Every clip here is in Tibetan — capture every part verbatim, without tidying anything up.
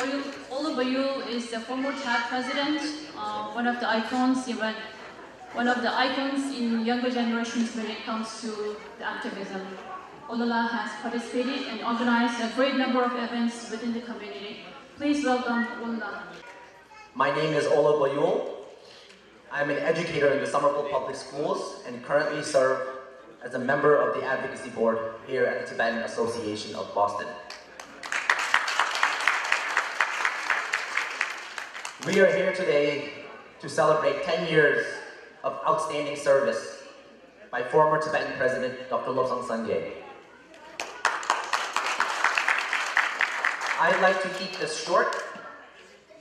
Ola Bayul is the former TAB president, uh, one of the icons, even one of the icons in younger generations when it comes to the activism. Olala has participated and organized a great number of events within the community. Please welcome Ola. My name is Ola Bayul. I'm an educator in the Somerville Public Schools and currently serve as a member of the advocacy board here at the Tibetan Association of Boston. We are here today to celebrate ten years of outstanding service by former Tibetan President Doctor Lobsang Sangay. I'd like to keep this short,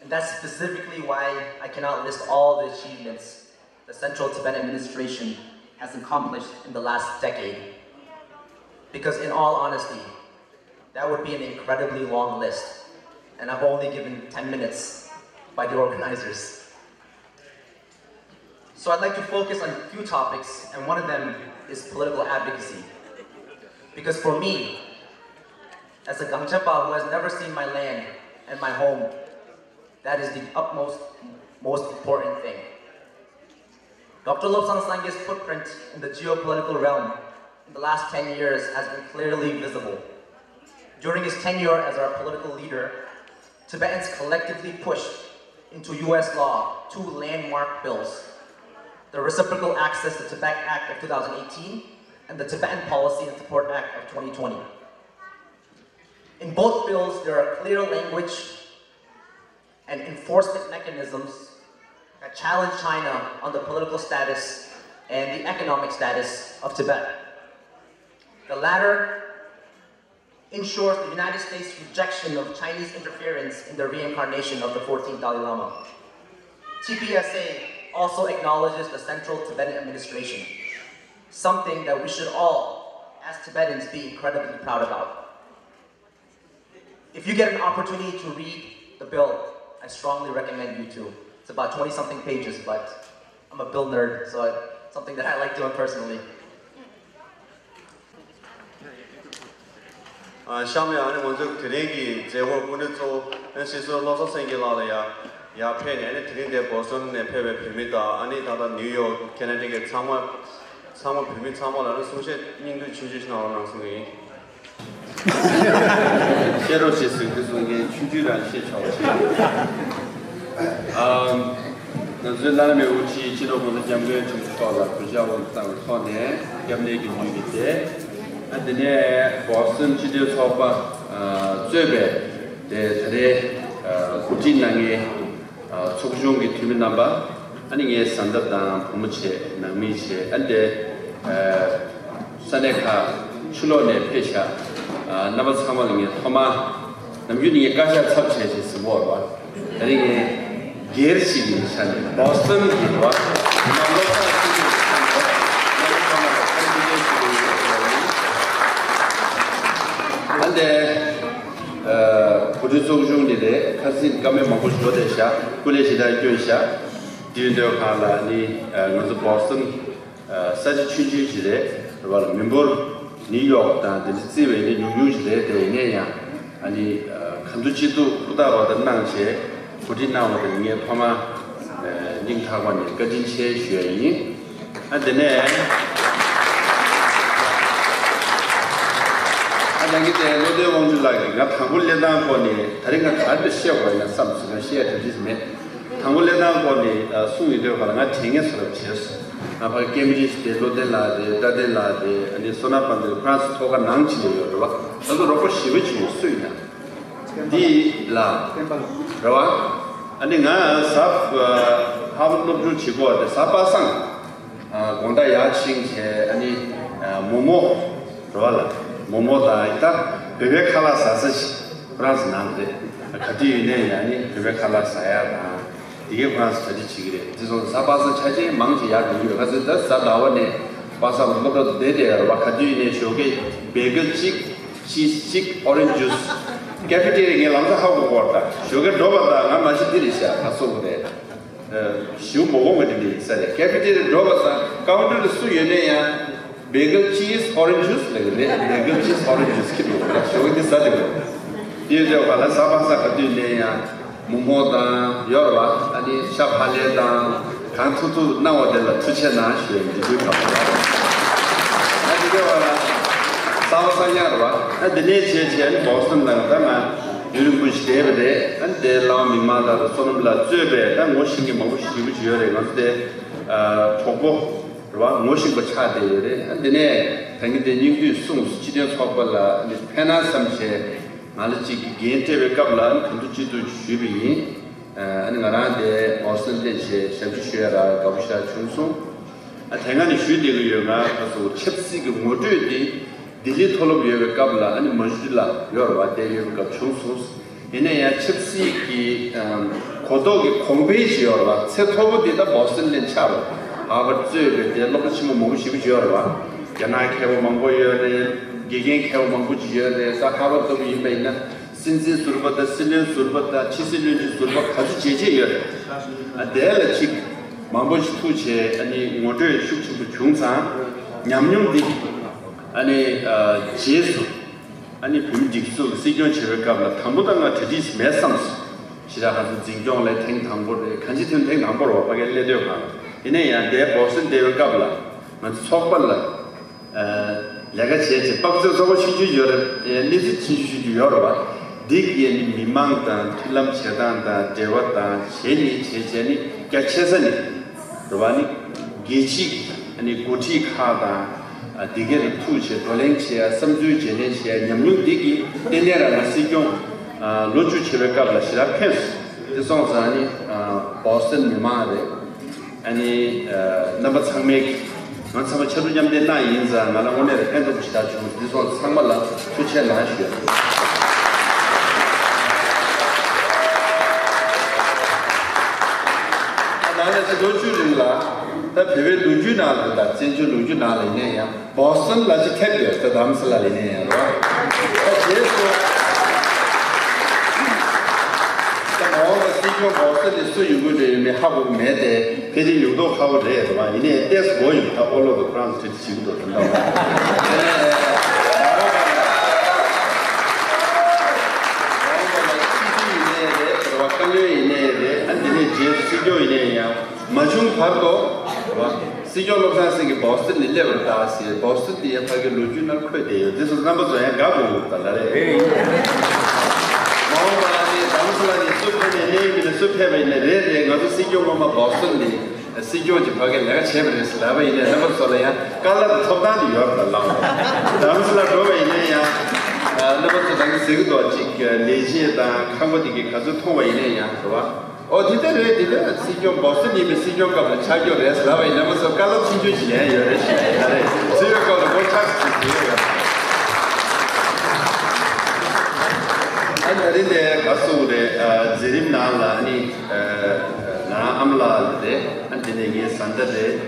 and that's specifically why I cannot list all the achievements the Central Tibetan Administration has accomplished in the last decade. Because, in all honesty, that would be an incredibly long list, and I've only given ten minutes by the organizers. So I'd like to focus on a few topics, and one of them is political advocacy. Because for me, as a Gangchapa who has never seen my land and my home, that is the utmost, most important thing. Doctor Lobsang Sangay's footprint in the geopolitical realm in the last ten years has been clearly visible. During his tenure as our political leader, Tibetans collectively pushed into U S law two landmark bills, the Reciprocal Access to Tibet Act of two thousand eighteen and the Tibetan Policy and Support Act of twenty twenty. In both bills, there are clear language and enforcement mechanisms that challenge China on the political status and the economic status of Tibet. The latter ensures the United States' rejection of Chinese interference in the reincarnation of the fourteenth Dalai Lama. T P S A also acknowledges the Central Tibetan Administration, something that we should all, as Tibetans, be incredibly proud about. If you get an opportunity to read the bill, I strongly recommend you to. It's about twenty something pages, but I'm a bill nerd, so it's something that I like doing personally. ཨ། གཤམ་ལ་ཨ་ནི་ང་ཚོའི་དེ་རིང་གི་མཛད་སྒོ་སྐུ་མགྲོན་གཙོ་བོ་ཨ་ནི་སྲིད་ཟུར་བློ་བཟང་སེང་གེ་ལགས་ལ་ཡ་ཡར་ཕེབས་ནས། ཨ་ནི་དེ་རིང་འདིར་བོ་སི་ཊོན་ནས་ཕེབས་པའི་བོད་མི་དང་། ཨ་ནི་ད་ལྟ་ནིའུ་ཡོག་ཁེ་ན་ཌ་གི་ཚང་མ་ཚང་མ་བོད་མི་ཚང་མ་ལ་ཨ་ནི་གསུང་བཤད་སྙིང་བསྡུས་ཆུང་ཆུང་ཞིག་གནང་རོགས་གནང་གསུང་གི་ཡིན། བཤད་རོགས་བྱེད་ཟེར་དུས་གསུང་མཁན་ཆུང་ཆུང་རང་བཤད་ཆོག་པ་བྱེད། ཨམ། ང་ཚོའི་བླ་ན་མེད་པའི་དབུ་ཁྲིད་སྤྱི་ནོར་༸གོང་ས་༸སྐྱབས་མགོན་ཆེན་པོ་མཆོག་ལ་གུས་ཕྱག་དབང་དུ་བཏང་བའི་ཐོག་ནས་སྐྱབས་གནས་ཀྱི་དུས་ཀྱི་དེ། ཨ། དེ་ནས་བོ་སི་ཊོན་སྤྱི་མཐུན་ཚོགས་པ་ཨ་གཙོས་པའི་དེ་ད་རེས་ཨ་གོ་སྒྲིག་གནང་མཁན་ཨ་ཚོགས་ཆུང་གི་འཐུས་མི་རྣམ་པ། ཨ་ནི་ངའི་བཟའ་ཟླ་དང་བུ་མོ་བྱས། ནང་མི་བྱས། ཨ་ནི་དེ་ཨ་ས་གནས་ཁག་ཕྱི་ལོགས་ནས་ཕེབས་ཤག་ཨ། རྣམ་པ་ཚང་མ་ལ་ངས་ཐོག་མར། ནམ་རྒྱུན་ནི་ངས་བཀའ་ཤག་ཚབ་བྱས་བྱས་ཟིན་པ་རེད་བ། ད་རིང་ངས་སྒེར་ཞིག་ཡིན་ཆ་ནས་བོ་སི་ཊོན་གྱི་རེད་བ། ང་སློབ་གྲྭར་ཕྱིན་པའི་ཆ་ནས་ང་ཚོ་ཚང་མ་ལ་ཁ་ལོ་སྒྱུར་བྱེད་ཀྱི་ཡོད་པ་ཡིན། ཨ་ནི་དེ་ཨ་གོ་སྒྲིག་ཚོགས་ཆུང་འདི་རེད། ཁ་སང་བཀའ་མོལ་མང་པོ་ཞིག་འགྲོ་བསྡད་ཤག་སྐུ་ལས་ཞེ་དྲག་བསྐྱོན་ཤག་དེ་ཡིན་དུས་གང་ལ་ནི་ཨ་ང་ཚོ་བོ་སི་ཊོན་ཨ་ས་ཆ་ཆུང་ཆུང་ཞིག་རེད། རེད་བ་ལ། མི་འབོར་ནིའུ་ཡོག་དང་དེ་འདྲ་བརྩིས་པ་ཡིན་ན་ཉུང་ཉུང་ཞིག་རེད། དེ་ཡིན་ན་ཡང་ཨ་ནི་ཨ་གང་ཐུབ་ཅི་ཐུབ་ཧུར་ཐག་པ་དང་གནང་བྱས་གོ་སྒྲིག་གནང་བ་དེ་ངས་ཐོག་མར་ཨ་སྙིང་ཐག་པ་ནས་བཀའ་དྲིན་ཆེ་ཞུ་ཡ་ཡིན། ཨ། དེ་ནས་ཨ་ནང་གི་དེ་བློ་བདེ་དབང་ཕྱུག་ལགས་ཀྱིས་ང་དང་པོ་སླེབས་སྟངས་སྐོར་ནས་ད་རིང་ང་ག་རེ་བཤད་དགོས་ཡིན་ན་བསམ་སོང་། ང་བཤད་ཡ་གྲ་སྒྲིག་མེད། དང་པོ་སླེབས་སྟངས་སྐོར་ནས་ཨ་གསུངས་ཡོང་དུས་ག་ལ་ང་དྲན་མཁན་བཟོ་འདྲ་བྱས་སོང་། ང་ཕར་ཀེམ་བྷི་རིཇ་དེ་བློ་བདེ་ལགས་དེ། བཀྲ་བདེ་ལགས་དེ། ཨ་ནི་བསོད་ནམས་དཔལ་འབྱོར་ཁོ་རང་ཚོ་ཐོག་ཁ་ནང་ཕྱིན་ཡོད་རེད་བ། ང་ཚོ་རོགས་པ་ཞེ་པོ་བྱུང་། སུ་ཡིན་ན་འདི་ལ་རེད་བ། ཨ་ནི་ང་གཟའ་ཧར་བར་སློབ་སྦྱོང་བྱེད་དགོས་དེ་གཟའ་པ་སངས་ཨ་དགོང་དག་ཡར་ཕྱིན་བྱས། ཨ་ནི་ཨ་མོག་མོག་རེད་བ་ལ། མོག་མོག་དང་ད་བོད་པའི་ཁ་ལག་ཟ་ས་ཞིག་ཁོ་རང་ཚོ་ནང་རེད། ག་དུས་ཡིན་ནའི་ཡང་ནི་བོད་པའི་ཁ་ལག་ཟ་ཡ་དང་དེ་གའི་ཁོ་རང་ཚོ་གྲ་སྒྲིག་བྱེད་ཀྱི་རེད། དེ་སོང་ཙང་གཟའ་པ་སངས་ཆ་ཆེན་མང་ཆེ་ཡར་འགྲོ་གི་ཡོད། ཁ་སང་ད་གཟའ་ཟླ་བ་ནས་པ་སངས་སློབ་གྲྭ་དུ་བསྡད་བསྡད་ཡོད་རེད་བ། ག་དུས་ཡིན་ནའི་ཞོགས་ཀས་བེ་གལ་གཅིག་ཅིས་གཅིག་ཨོ་རེན་ཇི་ཇུས། ཀེ་ཕི་ཊེ་རི་ཡ་ངས་ལམ་སང་ཧ་གོ་གོ་རེད། ད་ཞོགས་ཀས་འགྲོ་བ་དང་ང་མ་གཞི་འདི་རེད་ཤག་ད་གསུངས་པ་རེད། ཞིའུ་མོ་གོང་གི་དེ་འདྲ་ཡིན་ས་རེད། ཀེ་ཕི་ཊེ་རི་ཡ་འགྲོ་བ་དང་ཀའུན་ཊར་ལ་སུ་ཡོད་ནའི་ཡང་བེ་གལ་ཅིས་ཨོ་རེན་ཇི་ཇུས་ལབ་ཀྱི་རེད། བེ་གལ་ཅིས་ཨོ་རེན་ཇི་ཇུས་ཁྱེར་འགྲོ་དགོས་རེད། ཞོགས་ཀས་འདི་ཟ་བདེ་པོ་རེད། ཡོད་ཡོད་པ་ལ་གཟའ་པ་སངས་ག་དུས་ནས་ཡང་མོག་མོག་དང་ཡོད་རེད་བ། ཨ་ནི་ཤ་བག་ལེབ་དང་གང་ཐུབ་ཐུབ་གནང་བ་དེ་ལ་ཐུགས་རྗེ་གནང་ཞུ་ཡ་འདི་དུས་བབ་ཨ་འདི་ག་བ་ལ་གཟའ་པ་སངས་ཡང་རེད་བ། ཨ་འདི་ནས་བྱས་བྱས་ཨ་ནི་བོག་སི་ཊོན་དང་ད་ང་ཡུན་རིང་པོ་ཞིག་བསྡད་པ་རེད། ཨ་ནི་དེ་བླ་མ་མིག་དམར་ལགས་དང་བསོད་ནམས་ལགས་གཙོས་པའི་ད་ངོ་ཤེས་མཁན་མང་པོ་ཞིག་ཞེ་པོ་ཅིག་ཡོད་རེད། ང་ཚོ་དེ་གྲོགས་པོ་རེད་བ། ངོ་ཤེས་པ་ཆགས་བསྡད་ཡོད་རེད། ཨ་འདི་ནས་ད་གིན་དེ་སྙིང་བསྡུས་གསུངས་སོང་། སྤྱི་མཐུན་ཚོགས་པ་ལ་ཨ་ནི་ཕན་ན་བསམ་བྱས་ང་ལ་གཅིག་གིས་འགན་སྤྲད་པའི་སྐབས་ལ་ཨ་ནི་གང་ཐུབ་ཅི་ཐུབ་ཞུས་པ་ཡིན། ཨ་ནི་ང་རང་དེ་བོག་སི་ཊོན་སླེབས་བྱས་ཞབས་ཕྱི་ཞུ་ཡ་ལ་དགའ་པོ་ཞེ་དྲག་བྱུང་སོང་། ཨ་དེ་སྔ་ནས་ཞུས་བསྡད་ཀྱི་ཡོད། ང་ཁ་སང་ཆབ་སྲིད་ཀྱི་ངོ་སྤྲོད་དེ་ལྡི་ལི་མཐོ་སློབ་ཡོད་པའི་སྐབས་ལ་ཨ་ནི་མ་ཇུ་ལ་ཡོད་རེད་བ། དེ་ཡོད་པའི་སྐབས་བྱུང་སོང་། ཡིན་ན་ཡང་ཆབ་སྲིད་ཀྱི་ཨམ་གོ་རྟོགས་ཀྱི་གོང་འཕེལ་ཞིག་ཡོད་རེད་བ། ཚད་མཐོ་པོ་དེ་ད་བོག་སི་ཊོན་ལ་ཆགས་རེད། ཧར་ཝརཌ་གཙོས་པའི་དེ་སློབ་གྲྭ་ཆེན་མོ་མང་པོ་ཞེ་པོ་ཅིག་ཡོད་རེད་བ། རྒྱ་ནག་མཁས་པ་མང་པོ་ཡོད་རེད། དགེ་རྒན་མཁས་པ་མང་པོ་ཅིག་ཡོད་རེད། ད་ཧར་ཝརཌ་ལྟ་བུ་ཡིན་པ་ཡིན་ན་སྲིད་འཛིན་ཟུར་པ་དང་སྲིད་བློན་ཟུར་པ་དང་ཕྱི་སྲིད་བློན་ཆེན་ཟུར་པ་ག་ཚོད་བྱས་བྱས་ཡོད་རེད། ཨ་དེ་ལ་ཅིག་མང་པོ་ཞིག་ཐུག་བྱས་ཨ་ནི་ངོ་སྤྲོད་ཤུགས་ཆེན་པོ་བྱུང་ཙང་ཉམས་མྱོང་འདི་ཨ་ནི་ཨ་རྗེས་སུ། ཨ་ནི་བོད་མི་སྒྲིག་འཛུགས་སྲིད་སྐྱོང་བྱེད་པའི་སྐབས་ལ་དང་པོ་ད་ང་གྲ་སྒྲིག་མེད་བསམ་སོང་། ཞེ་དྲག་ཧ་སོ་འཛིན་སྐྱོང་ལ་ཐེངས་དང་པོ་རེད། གང་ཅི་ཐེངས་ཐེངས་དང་པོ་རེད་བ། ཕ་གིར་སླེབས་དུས་གང་ཡིན་ན་ཡང་དེ་བོག་སི་ཊོན་བསྡད་པའི་སྐབས་ལ་ང་ཚོ་ཚོགས་པ་ལ་ལས་ཀ་བྱས་བྱས་དཔའ་རྩལ་ཚོགས་པ་ཆུང་ཆུང་ཡོད་རེད། གནས་ཚུལ་ཆུང་ཆུང་ཆུང་ཆུང་ཡོད་རེད་བ། འདི་གའི་ནི་མི་མང་དང་མཐུན་ལམ་བྱེད་སྟངས་དང་འབྲེལ་བ་དང་བྱས་ནི་བྱས་བྱས་ནི་རྒྱ་ཆེ་ས་ནི་རེད་བ། ནི་རྒྱལ་སྤྱིའི་ནི་འགོ་ཁྲིད་ཁག་དང་། ཨ་འདི་གའི་ལ་ཐུག་བྱས་བགྲོ་གླེང་བྱས་ཡ། བསམ་ཚུལ་བརྗེ་ལེན་བྱས་ཡ། ཉམས་མྱོང་འདི་གིས་ཏན་ཏན་རང་ང་སྲིད་སྐྱོང་ཨ་ལོ་བཅུ་བྱེད་པའི་སྐབས་ལ་ཞེ་དྲག་ཕན་སོང་། དེ་སོང་ཙང་ནི་ཨ་བོག་སི་ཊོན་མི་མང་རེད། ཨ་ནི་ཨ་རྣམ་པ་ཚང་མས་ང་ཚང་མ་ཕྱར་གྲུ་མཉམ་འདེགས་གནང་ཡིན་ཙང་ང་ལ་དངོས་གནས་ལ་ཕན་ཐོགས་པོ་ཞེ་དྲག་བྱུང་། འདི་སོང་ཚང་མ་ལ་ཐུགས་རྗེ་གནང་ཞུ་ཡ། ཨ་ནང་ནས་ཚེ་ལོ་བཅུ་རིང་ལ་ད་བོད་པའི་ལོ་རྒྱུས་ནང་ལ་དང་བཙན་བྱོལ་ལོ་རྒྱུས་ནང་ལ་ཡིན་ན་ཡང་བོག་སི་ཊོན་ལ་ཅིག་ཐེབས་ཡོད། ད་རྡ་རམ་ས་ལ་ལ་ཡིན་ན་ཡང་རོ། ད་རྗེས་སུ་ད་མ་འོངས་པ་སྲིད་སྐྱོང་བོག་སི་ཊོན་ནས་སུ་ཡོང་གི་འདྲ་ཡོད་མེད་ཧ་གོ་གི་མེད་དེ། ཕལ་ཆེར་ཡོང་མདོག་ཁ་པོ་རེད་རེད་བ། ཡིན་ནའི་ཏོག་ཙམ་མགོ་ཡོད། ད་ཨོ་ལོ་དང་ཁོ་རང་ཚོ་ཁྲིད་བྱེད་ཀྱི་འདུག་དེ་འདྲ་བ། བཀའ་བློན་ཡིན་ནའི་རེད། ཨ་འདི་ནས་རྗེས་སུ་སྲིད་སྐྱོང་ཡིན་ནའི་ཡང་མ་བྱུང་བར་དུ་རེད་བ། སྲིད་སྐྱོང་བློ་བཟང་སེང་གེ་བོག་སི་ཊོན་ནས་སླེབས་པར་གདའ་ཟེར། བོག་སི་ཊོན་དེ་ཡང་ཕ་གི་ལོ་རྒྱུས་ནང་འཁོད་བསྡད་ཡོད། དེ་ཚོ་རྣམ་པ་ཚོ་ཡང་དགའ་དགོས་ཀྱི་ད་ལ་རེད། མ་འོངས་པ་ལ་ནི་རྡ་རམ་ས་ལ་ནས་སུ་ཕེབས་ནས་གནས་ཡིན་མིན་ནས་སུ་ཕེབས་པ་ཡིན་ནའི་རེད་རེད། ང་ཚོ་སྲིད་སྐྱོང་སྔོན་མ་བོག་སི་ཊོན་ནས་སྲིད་སྐྱོང་གི་ཕ་གིར་ལས་ཀ་བྱས་པ་རེད་ཟེར་ལབ་པ་ཡིན་ནའི་རྣམ་པ་ཚོ་ལ་ཡང་བཀའ་སློབ་ཀྱི་ཐོབ་ཐང་དེ་ཡོད་རེད་ལགས། རྡ་རམ་ས་ལ་འགྲོ་བ་ཡིན་ནའི་ཡང་རྣམ་པ་ཚོ་ད་གིན་ཟེར་གི་འདུག་ཅིག་ལས་བྱེད་དང་ཁང་པ་དེ་གི་ག་ཚོད་མཐོང་བ་ཡིན་ནའི་ཡང་རེད་བ། ཨོ་དེ་ལྟར་རེད། དེ་ལྟར་སྲིད་སྐྱོང་བོག་སི་ཊོན་ཡིན་པའི་སྲིད་སྐྱོང་སྐབས་ལ་ཆགས་རྒྱུ་རེད་ཟེར་ལབ་པ་ཡིན་ན་མ་གཏོགས་བཀའ་སློབ་ཆུང་ཆུང་ཞིག་ལེན་ཡོད་རེད་ཞེས་ད་རེད། སྲིད་སྐྱོང་སྐབས་ལ་མགོ་ཆགས་སུ་ཕྱིན་ཡོད་རེད། ཨ་ད་རིང་དེ་ག་སོང་རེད། ཨ་མཛད་རིམ་ནང་ལ་ནི་ཨ་ང་ཨ་མ་ལགས་རེད། ཨ་དེ་ནས་ངའི་བཟའ་ཟླ་རེད།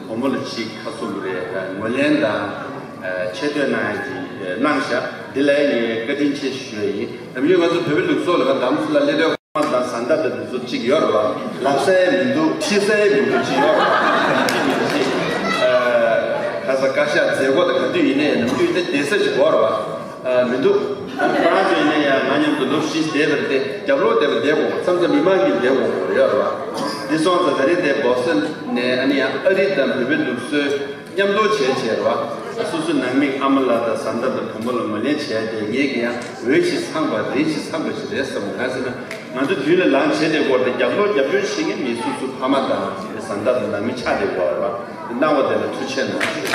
བུ་མོ་ལ་ཅིག་ག་སོང་རེད། ཨ་ངོས་ལེན་དང་ཨ་ཆེ་བསྟོད་གནང་ཡ་ཅིག་གནང་ཤག་འདི་ལ་ངས་བཀའ་དྲིན་ཆེ་ཞུ་ཡ་ཡིན། ནམ་རྒྱུན་ང་ཚོ་བོད་པའི་ལུགས་སྲོལ་ལ་ང་རྡ་རམ་ས་ལ་སླེབས་དུས། དང་བཟའ་ཟླ་དང་འདི་ཚོ་གཅིག་ཡོད་རེད་བ། ལབ་ས་ཡང་མི་འདུག་འཁྲིད་ས་ཡང་མི་འདུག་ཅིག་ཡོད་རེད་བ། ཅིག་མི་ཅིག་ཨ་ཁ་ས་བཀའ་ཤག་མཛད་སྒོ་དང་ག་དུས་ཡིན་ནའི་ནམ་རྒྱུན་དེ་བསྡད་ས་ཅིག་ཡོད་རེད་བ། ཨ་མི་འདུག་ཁོ་རང་ཚོ་ཡིན་ན་ཡང་ང་མཉམ་དུ་ལོ་བཞི་བསྡད་པ་རེད་དེ། རྒྱབ་ལོགས་བསྡད་པ་བསྡད་དགོས། མཚམས་མཚམས་མི་མང་གིས་བསྡད་དགོས་ཡོད་རེད་བ། འདི་སོང་ཙང་ད་རེས་དེ་བོག་སི་ཊོན་ནས་ཨ་ནི་ཡང་ཨ་རི་དང་བོད་པའི་ལུགས་སྲོལ་མཉམ་དུ་བྱས་བྱས་རེད་བ། སོ་སོའི་ནང་མི་ཨ་མ་ལགས་དང་བཟའ་ཟླ་དང་བུ་མོ་ལ་ངོས་ལེན་བྱས་ཏེ་ངེད་ཀྱི་ཡང་འོས་ཤིག་ཚང་པ་རེད། ཤིག་ཚང་པ་ཞིག་རེད་བསམ། གང་ཟེར་ན་ང་ཚོ་མདུན་ལ་ལངས་བྱས་ཏེ་སྐོར་དེ་རྒྱབ་ལོགས་རྒྱབ་སྐྱོར་བྱེད་མཁན་མི་སོ་སོའི་ཕ་མ་དང་བཟའ་ཟླ་དང་ནང་མི་ཆགས་བསྡད་ཡོད་རེད་བ། གནང་བ་དེ་ལ་ཐུགས་རྗེ་གནང་ཞུ།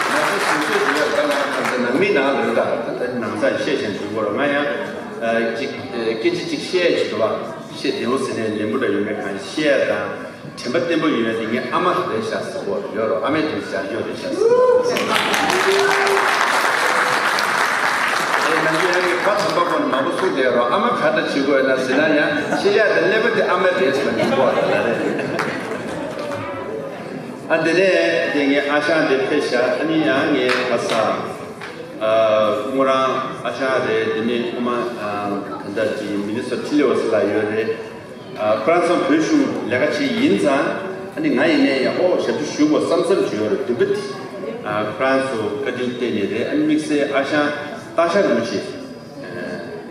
ང་ཚོ་སུ་ཚོད་ཞིག་ཡོད་ད་ང་གང་ཟེར་ནང་མི་ནང་ལ་ཡོད་ད་ད་ནང་ཚང་བཤད་བཞིན་འདུག་གོ་ང་ཡང་ཅིག་སྐད་ཆ་ཅིག་བཤད་ཡ་ཅིག་འདུག་བ། བཤད་བདེ་བོ་ཟེར་ནས་ལན་པོ་འདྲ་ཡོད་མེད་གང་བཤད་ཡ་དང་། དྲན་པ་བརྟན་པོ་ཡོད་ཡ་དེ་ངའི་ཨ་མ་རེད་ཤག་ཟེར་གོ་ཡོད་རོ། ཨ་མས་དེ་བྱ་རྒྱུ་རེད་ཤག་ཟེར། ཨེ་ནམ་རྒྱུན་ཨ་མས་ཁ་ཚོན་པ་ཁོ་ནས་མང་པོ་གསུངས་བསྡད་རོ། ཨ་མ་ག་འདྲ་བྱེད་དགོས་ཡོད་ན་ཟེར་ན་ཡང་ཤེས་ཡ་དེ་ཀླད་པ་དེ་ཨ་མ་རེད་ཟེར་ན་ཡིན་གོ་རེད། ཨ་དེ་ནས་དེ་ངའི་ཨ་ཞང་དེ་ཕེབས་ཤག་ཨ་ནི་ཡང་ངའི་ཁ་ས་ཨ་ངོ་རང་ཨ་ཞང་རེད། དེ་ནས་ཨ་མ་ཨ་ག་འདྲ་ཅིག་མི་ནི་སོ་ཊ་ལི་ཝ་སི་ལ་ཡོད་རེད། ཨ་ཁོ་རང་ཚོ་བོད་གཞུང་ལས་ཀ་བྱེད་ཡིན་ཙང་ཨ་ནི་ང་ཡིན་ནའི་ཡང་ཨོ་ཞབས་ཕྱི་ཞུ་དགོས་བསམ་བསམ་བྱུང་ཡོད་རེད། འདུན་པ་དེ་ ཨ་ཁོ་རང་ཚོ་བཀའ་དྲིན་བརྟེན་ནས་རེད། ཨ་ནི་དམིགས་བསལ་ཨ་ཞང་སྟག་ཤར་རིན་པོ་ཆེ་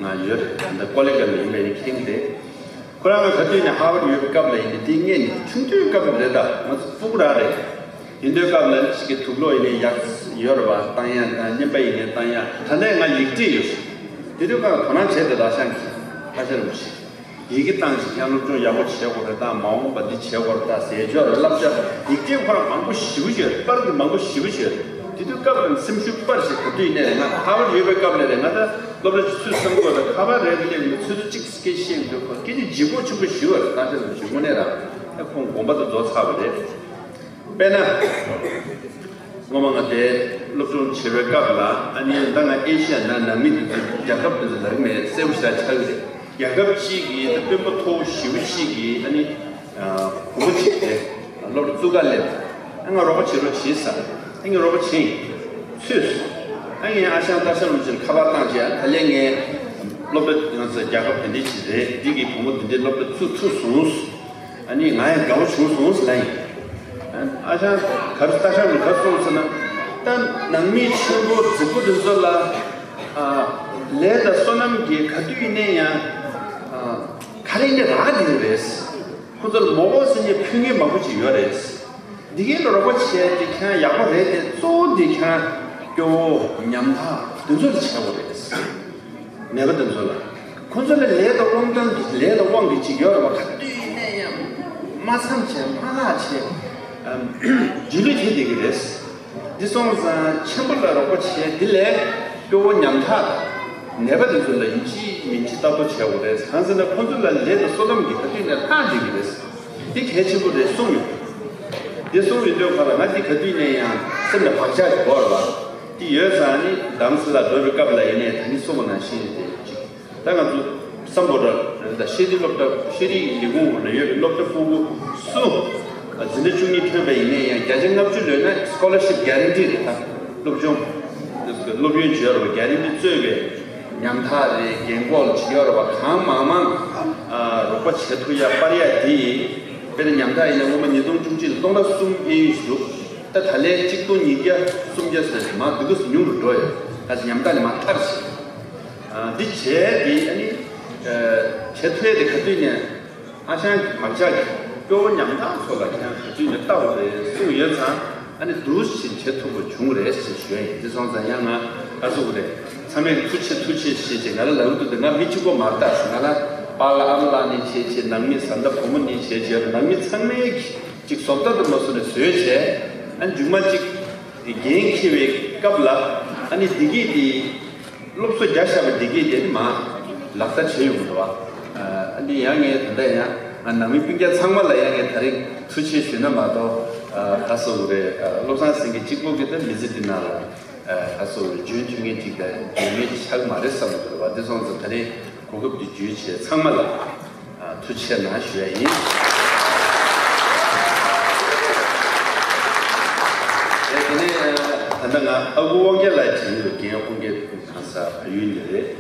ང་ཡོད་རེད། ད་ལྟ་ཀོ་ལེ་གལ་ལ་ཡིན་པའི་ནི་མཁྱེན་གྱི་རེད། ཁོ་རང་གི་ག་དུས་ནས་ཧར་ཝར་ཡོད་པའི་སྐབས་ལ་ཡིན་ནི་དེ་སྔས་ནས་ཆུང་དུས་སྐབས་རེད། ད་ང་ཚོ་སྤུ་གུ་རང་རེད། ཡིན་དུས་སྐབས་ལ་ནི་ཞིག་གི་དུག་སློག་ཡིན་ནའི་ཡག་ཡོད་རེད་བ། བཏང་ཡག་དང་རྔན་པ་ཡིན་ནའི་བཏང་ཡག་ད་ལྟ་ང་ཡིག་བྲིས་ཡོད། དེ་དུས་སྐབས་དོ་སྣང་བྱས་ཏེ་ད་ཨ་ཞང་གིས་ཨ་ཞང་རིན་པོ་ཆེ། ཡི་གེ་བཏང་ཞིག་ཡང་སློབ་སྦྱོང་ཡག་པོ་བྱེད་དགོས་རེད། ད་མ་འོངས་པ་འདི་བྱེད་དགོས་རེད། ད་ཟས་སྦྱོར་བསླབ་བྱ་ཡིག་ཆ་ཁོ་རང་མང་པོ་ཞེ་པོ་ཅིག་ཡོད། པར་འདི་མང་པོ་ཞེ་པོ་ཅིག་ཡོད། དེ་དུས་སྐབས་རང་སེམས་ཤུགས་སྤར་ཞིག་ག་དུས་ནས་རེད། ང་ཧར་ཝར་ཡོད་པའི་སྐབས་ནས་རེད། ང་ད་སློབ་གྲྭ་ཆུ་ཚོད་གསུམ་འགོར་ད་ཁ་པར་རེ་རེ་སླེབས་ནས་ཆུ་ཚོད་གཅིག་སྐད་བཤད་མི་འདུག་ཁོ་སྐད་ཆ་ལྗིད་ཁོག་ཆེན་པོ་ཞེ་པོ་རེད། ད་ཆ་ཚོད་ཞུ་དངོས་གནས་རང་ཨ་ཁོང་དགོངས་པ་དང་རྫོགས་ཚར་བ་རེད། དཔེར་ན། སྔོན་མ་ང་དེ་སློབ་སྦྱོང་བྱེད་པའི་སྐབས་ལ་ཨ་ནི་ད་ང་ཨེ་ཤི་ཡ་ནང་ནང་མི་དེ་ཚོ་རྒྱལ་ཁབ་དེ་ཚོ་ལ་མེད་གསལ་པོ་ཞིག་ཆགས་ཀྱི་རེད། རྒྱལ་ཁབ་གཅིག་གི་དཔོན་པོ་མཐོ་བོ་ཞེ་པོ་གཅིག་གིས་ཨ་ནི་བུ་མོ་གཅིག་དེ་སློབ་གྲྭ་བཙུགས་ག་སླེབས། ཨ་ང་རོགས་པ་བྱེད་རོགས་བྱེད་ཟེར། ཨ་ངས་རོགས་པ་བྱེད་ཚུད། ཨ་ངས་ཨ་ཞང་སྟག་ཤར་རིན་པོ་ཆེར་ཁ་པར་བཏང་བྱས། ད་ལན་ངས་སློབ་གྲྭ་ང་ཚོ་རྒྱལ་ཁབ་དེ་འདྲ་ཞིག་རེད། འདི་གི་བུ་མོ་དེ་འདྲའི་སློབ་གྲྭ་བཙུགས་ཐུབ་སོང་། ཨ་ནི་ང་ཡང་དགའ་བོ་བྱུང་སོང་ཟེར་ལབ་ཡིན། ཨ་ཞང་ག་རེ་སྟག་ཤར་རིན་པོ་ཆེས་ག་རེ་གསུངས་ཟེར་ན། ད་ནང་མི་ཆེན་པོ་རྫིག་པོ་དེ་ཚོ་ལ་ཨ་ལས་དང་སོ་ནམ་གྱི་ག་དུས་ཡིན་ནའི་ཡང་ཨ་ག་རེ་ཡིན་ནའི་རག་བསྡད་ཡོད་རེད། ཁོ་ཚོར་མོ་གོ་ཟེར་ནས་ཕུལ་མཁན་མང་པོ་ཅིག་ཡོད་རེད། འདི་གའི་ལ་རོགས་པ་བྱས་ཏེ་ཁྱེད་རང་ཡག་པོ་རེད་དེ། གཙོ་བོ་འདི་ཁྱེད་རང་སྐྱོ་བོ་ཉམ་ཐག་དེ་ཚོ་ལ་བྱེད་དགོས་རེད། ནད་པ་དེ་ཚོ་ལ། ཁོ་ཚོ་ལ་ལས་དང་དབང་ཐང་གི་ལས་དང་དབང་གི་ཅིག་ཡོད་རེད་བ། ག་དུས་ནས་ཡང་མ་མཚམས་བྱས་མ་ལྷག་བྱས་རྗེས་ལུས་ཐེབས་བསྡད་ཀྱི་རེད། འདི་སོང་ཙང་ཆེན་པོ་ལ་རོགས་པ་བྱས། འདི་ལས་སྐྱོ་བོ་ཉམ་ཐག་ནད་པ་དེ་ཚོ་ལ་ཡིན་གཅིག་མིན་གཅིག་ལྟ་རྟོག་བྱེད་དགོས་རེད། གང་ཟེར་ན་ཁོ་ཚོ་ལ་ལས་དང་སོ་ནམ་གྱི་ག་དུས་ནས་ལྷག་བསྡད་ཀྱི་རེད། འདི་གལ་ཆེན་པོ་རེད་གསུངས་ཡོད། འདི་གསུངས་ཡོད་དུས་ཁ་ལ་ང་འདི་ག་དུས་ནས་ཡང་སེམས་ལ་བག་ཆགས་ཀྱི་བོར་བ་འདི་ཡོད་ཙང་ནི། དམ་སྲི་ལ་འགྲོ་བའི་སྐབས་ལ་ཡིན་ནའི་ད་ནི་གསུངས་པ་ནང་བཞིན་རེད་དེ་གཅིག་ད་ང་ཚོ་སམ་བྷོ་ཊ་རེད། ད་ཤེས་རིག་སློབ་གྲྭ་ཤེས་རིག་ལས་ཁུངས་ལ་ཡོད་པའི་སློབ་གྲྭ་ཕྲུ་གུ་སུ་འཛིན་གྲྭ་བཅུ་གཉིས་ཐོན་པ་ཡིན་ནའི་ཡང་བརྒྱ་ཆ་ལྔ་བཅུ་ལོན་ན་སི་ཀོ་ལར་ཤིབ་གྷ་རན་ཊི་རེད། ད་སློབ་སྦྱོང་སློབ་ཡོན་བྱེད་རོགས་གྷ་རན་ཊི་རྩོད་པའི་ཉམ་ཐག་རེད། རྒན་གོག་ལ་བྱེད་ཡག་རོགས་པ་གང་མང་མང་རོགས་པ་བྱེད་ཐུབ་ཡག་སྤར་ཡག་དེ་ཡིན། དཔེར་ན་ཉམ་ཐག་ཡིན་ན་སྔོན་མ་ཉིས་སྟོང་བཅུ་གཅིག་ལ་སྟོང་ཕྲག་གསུམ་གཡས་གཡོན་ཞིག་འདུག་ད་ད་ལན་གཅིག་སྟོང་ཉིས་བརྒྱ་སུམ་བརྒྱ་ཟེར་མར་འདུག་ག་ཉུང་རུ་འགྲོ་ཡོད། ད་ཉམ་ཐག་ནས་མར་ཐར་ཞིག་འདི་བྱས་ཏེ་ཨ་ནི་བྱེད་ཐུབ་ཡག་དེ་ག་དུས་ནས། ཨ་ཞང་གི་བག་ཆགས་ཀྱིས་སྐྱོ་བོ་ཉམ་ཐག་ཚོ་ལ་ཁྱེད་རང་ག་དུས་ནས་ལྟ་བ་རེད་གསུངས་ཡོད་ཙང་། ཨ་ནི་འདུག་སེ་བྱེད་ཐུབ་པ་བྱུང་རེད་ཅེས་ཞུ་ཡ་ཡིན། འདི་སོང་ཙང་ཡང་ང་ཨ་ཟུག་རེད། ཚང་མས་ཐུགས་རྗེ་ཆེ་ཐུགས་རྗེ་ཆེ་ཅེས་ང་ལ་ལབ་འདུག་ད་ང་མི་གཅིག་པོ་མ་རེད། ད་ང་ལ་པཱ་ལགས་ཨ་མ་ལགས་ནས་བྱས་བྱས། ནང་མི་བཟའ་ཟླ་བུ་མོ་ནས་བྱས་བྱས། ནང་མི་ཚང་མས་ཀྱིས་ཅིག་བཟོ་ལྟ་དུ་མ་བཟོ་ནས་བཟོས་བྱས། ཨ་མཇུག་མ་ཅིག་འགན་འཁྱེར་བའི་སྐབས་ལ་ཨ་ནི་འདི་གས་དེ། སློབ་གསོ་རྒྱག་བཞག་པ་འདི་གས་དེ་ནི་མར་ལག་བསྟར་བྱས་ཡོང་གི་འདུག་བ། ཨ་ནི་ཡང་ངས་ད་ལྟ་ཡང་ང་ནང་མི་སྤུན་ཀྱག་ཚང་མ་ལ་ཡང་ངས་ད་རིང་ཐུགས་རྗེ་ཆེ་ཞུས་ན་མ་གཏོགས། ཨ་ག་སོ་རེད། ཨ་བློ་བཟང་སེང་གེ་གཅིག་པོ་གིས་ད་མི་ཚེ་འདི་ནང་ལ་ཨ་ག་སོ་རེད། འཇོན་ཐུབ་མཁན་ཅིག་དང་འཇོན་མཁན་ཅིག་ཆགས་མ་རེད་བསམ་གྱི་འདུག་བ། འདི་སོང་ཙང་ད་རིང་གོ་སྐབས་འདི་བརྒྱུད་བྱས་ཚང་མ་ལ་ཨ་ཐུགས་རྗེ་ཆེ་གནང་ཞུ་ཡ་ཡིན། ཨེ་དེ་ནས་ད་ལྟ་ང་ཨ་ཁུ་དབང་རྒྱལ་ལགས་བྱས་ཡོད། རྒན་དབང་རྒྱལ་གང་ས་ཕ་ཡུལ་འདི་རེད།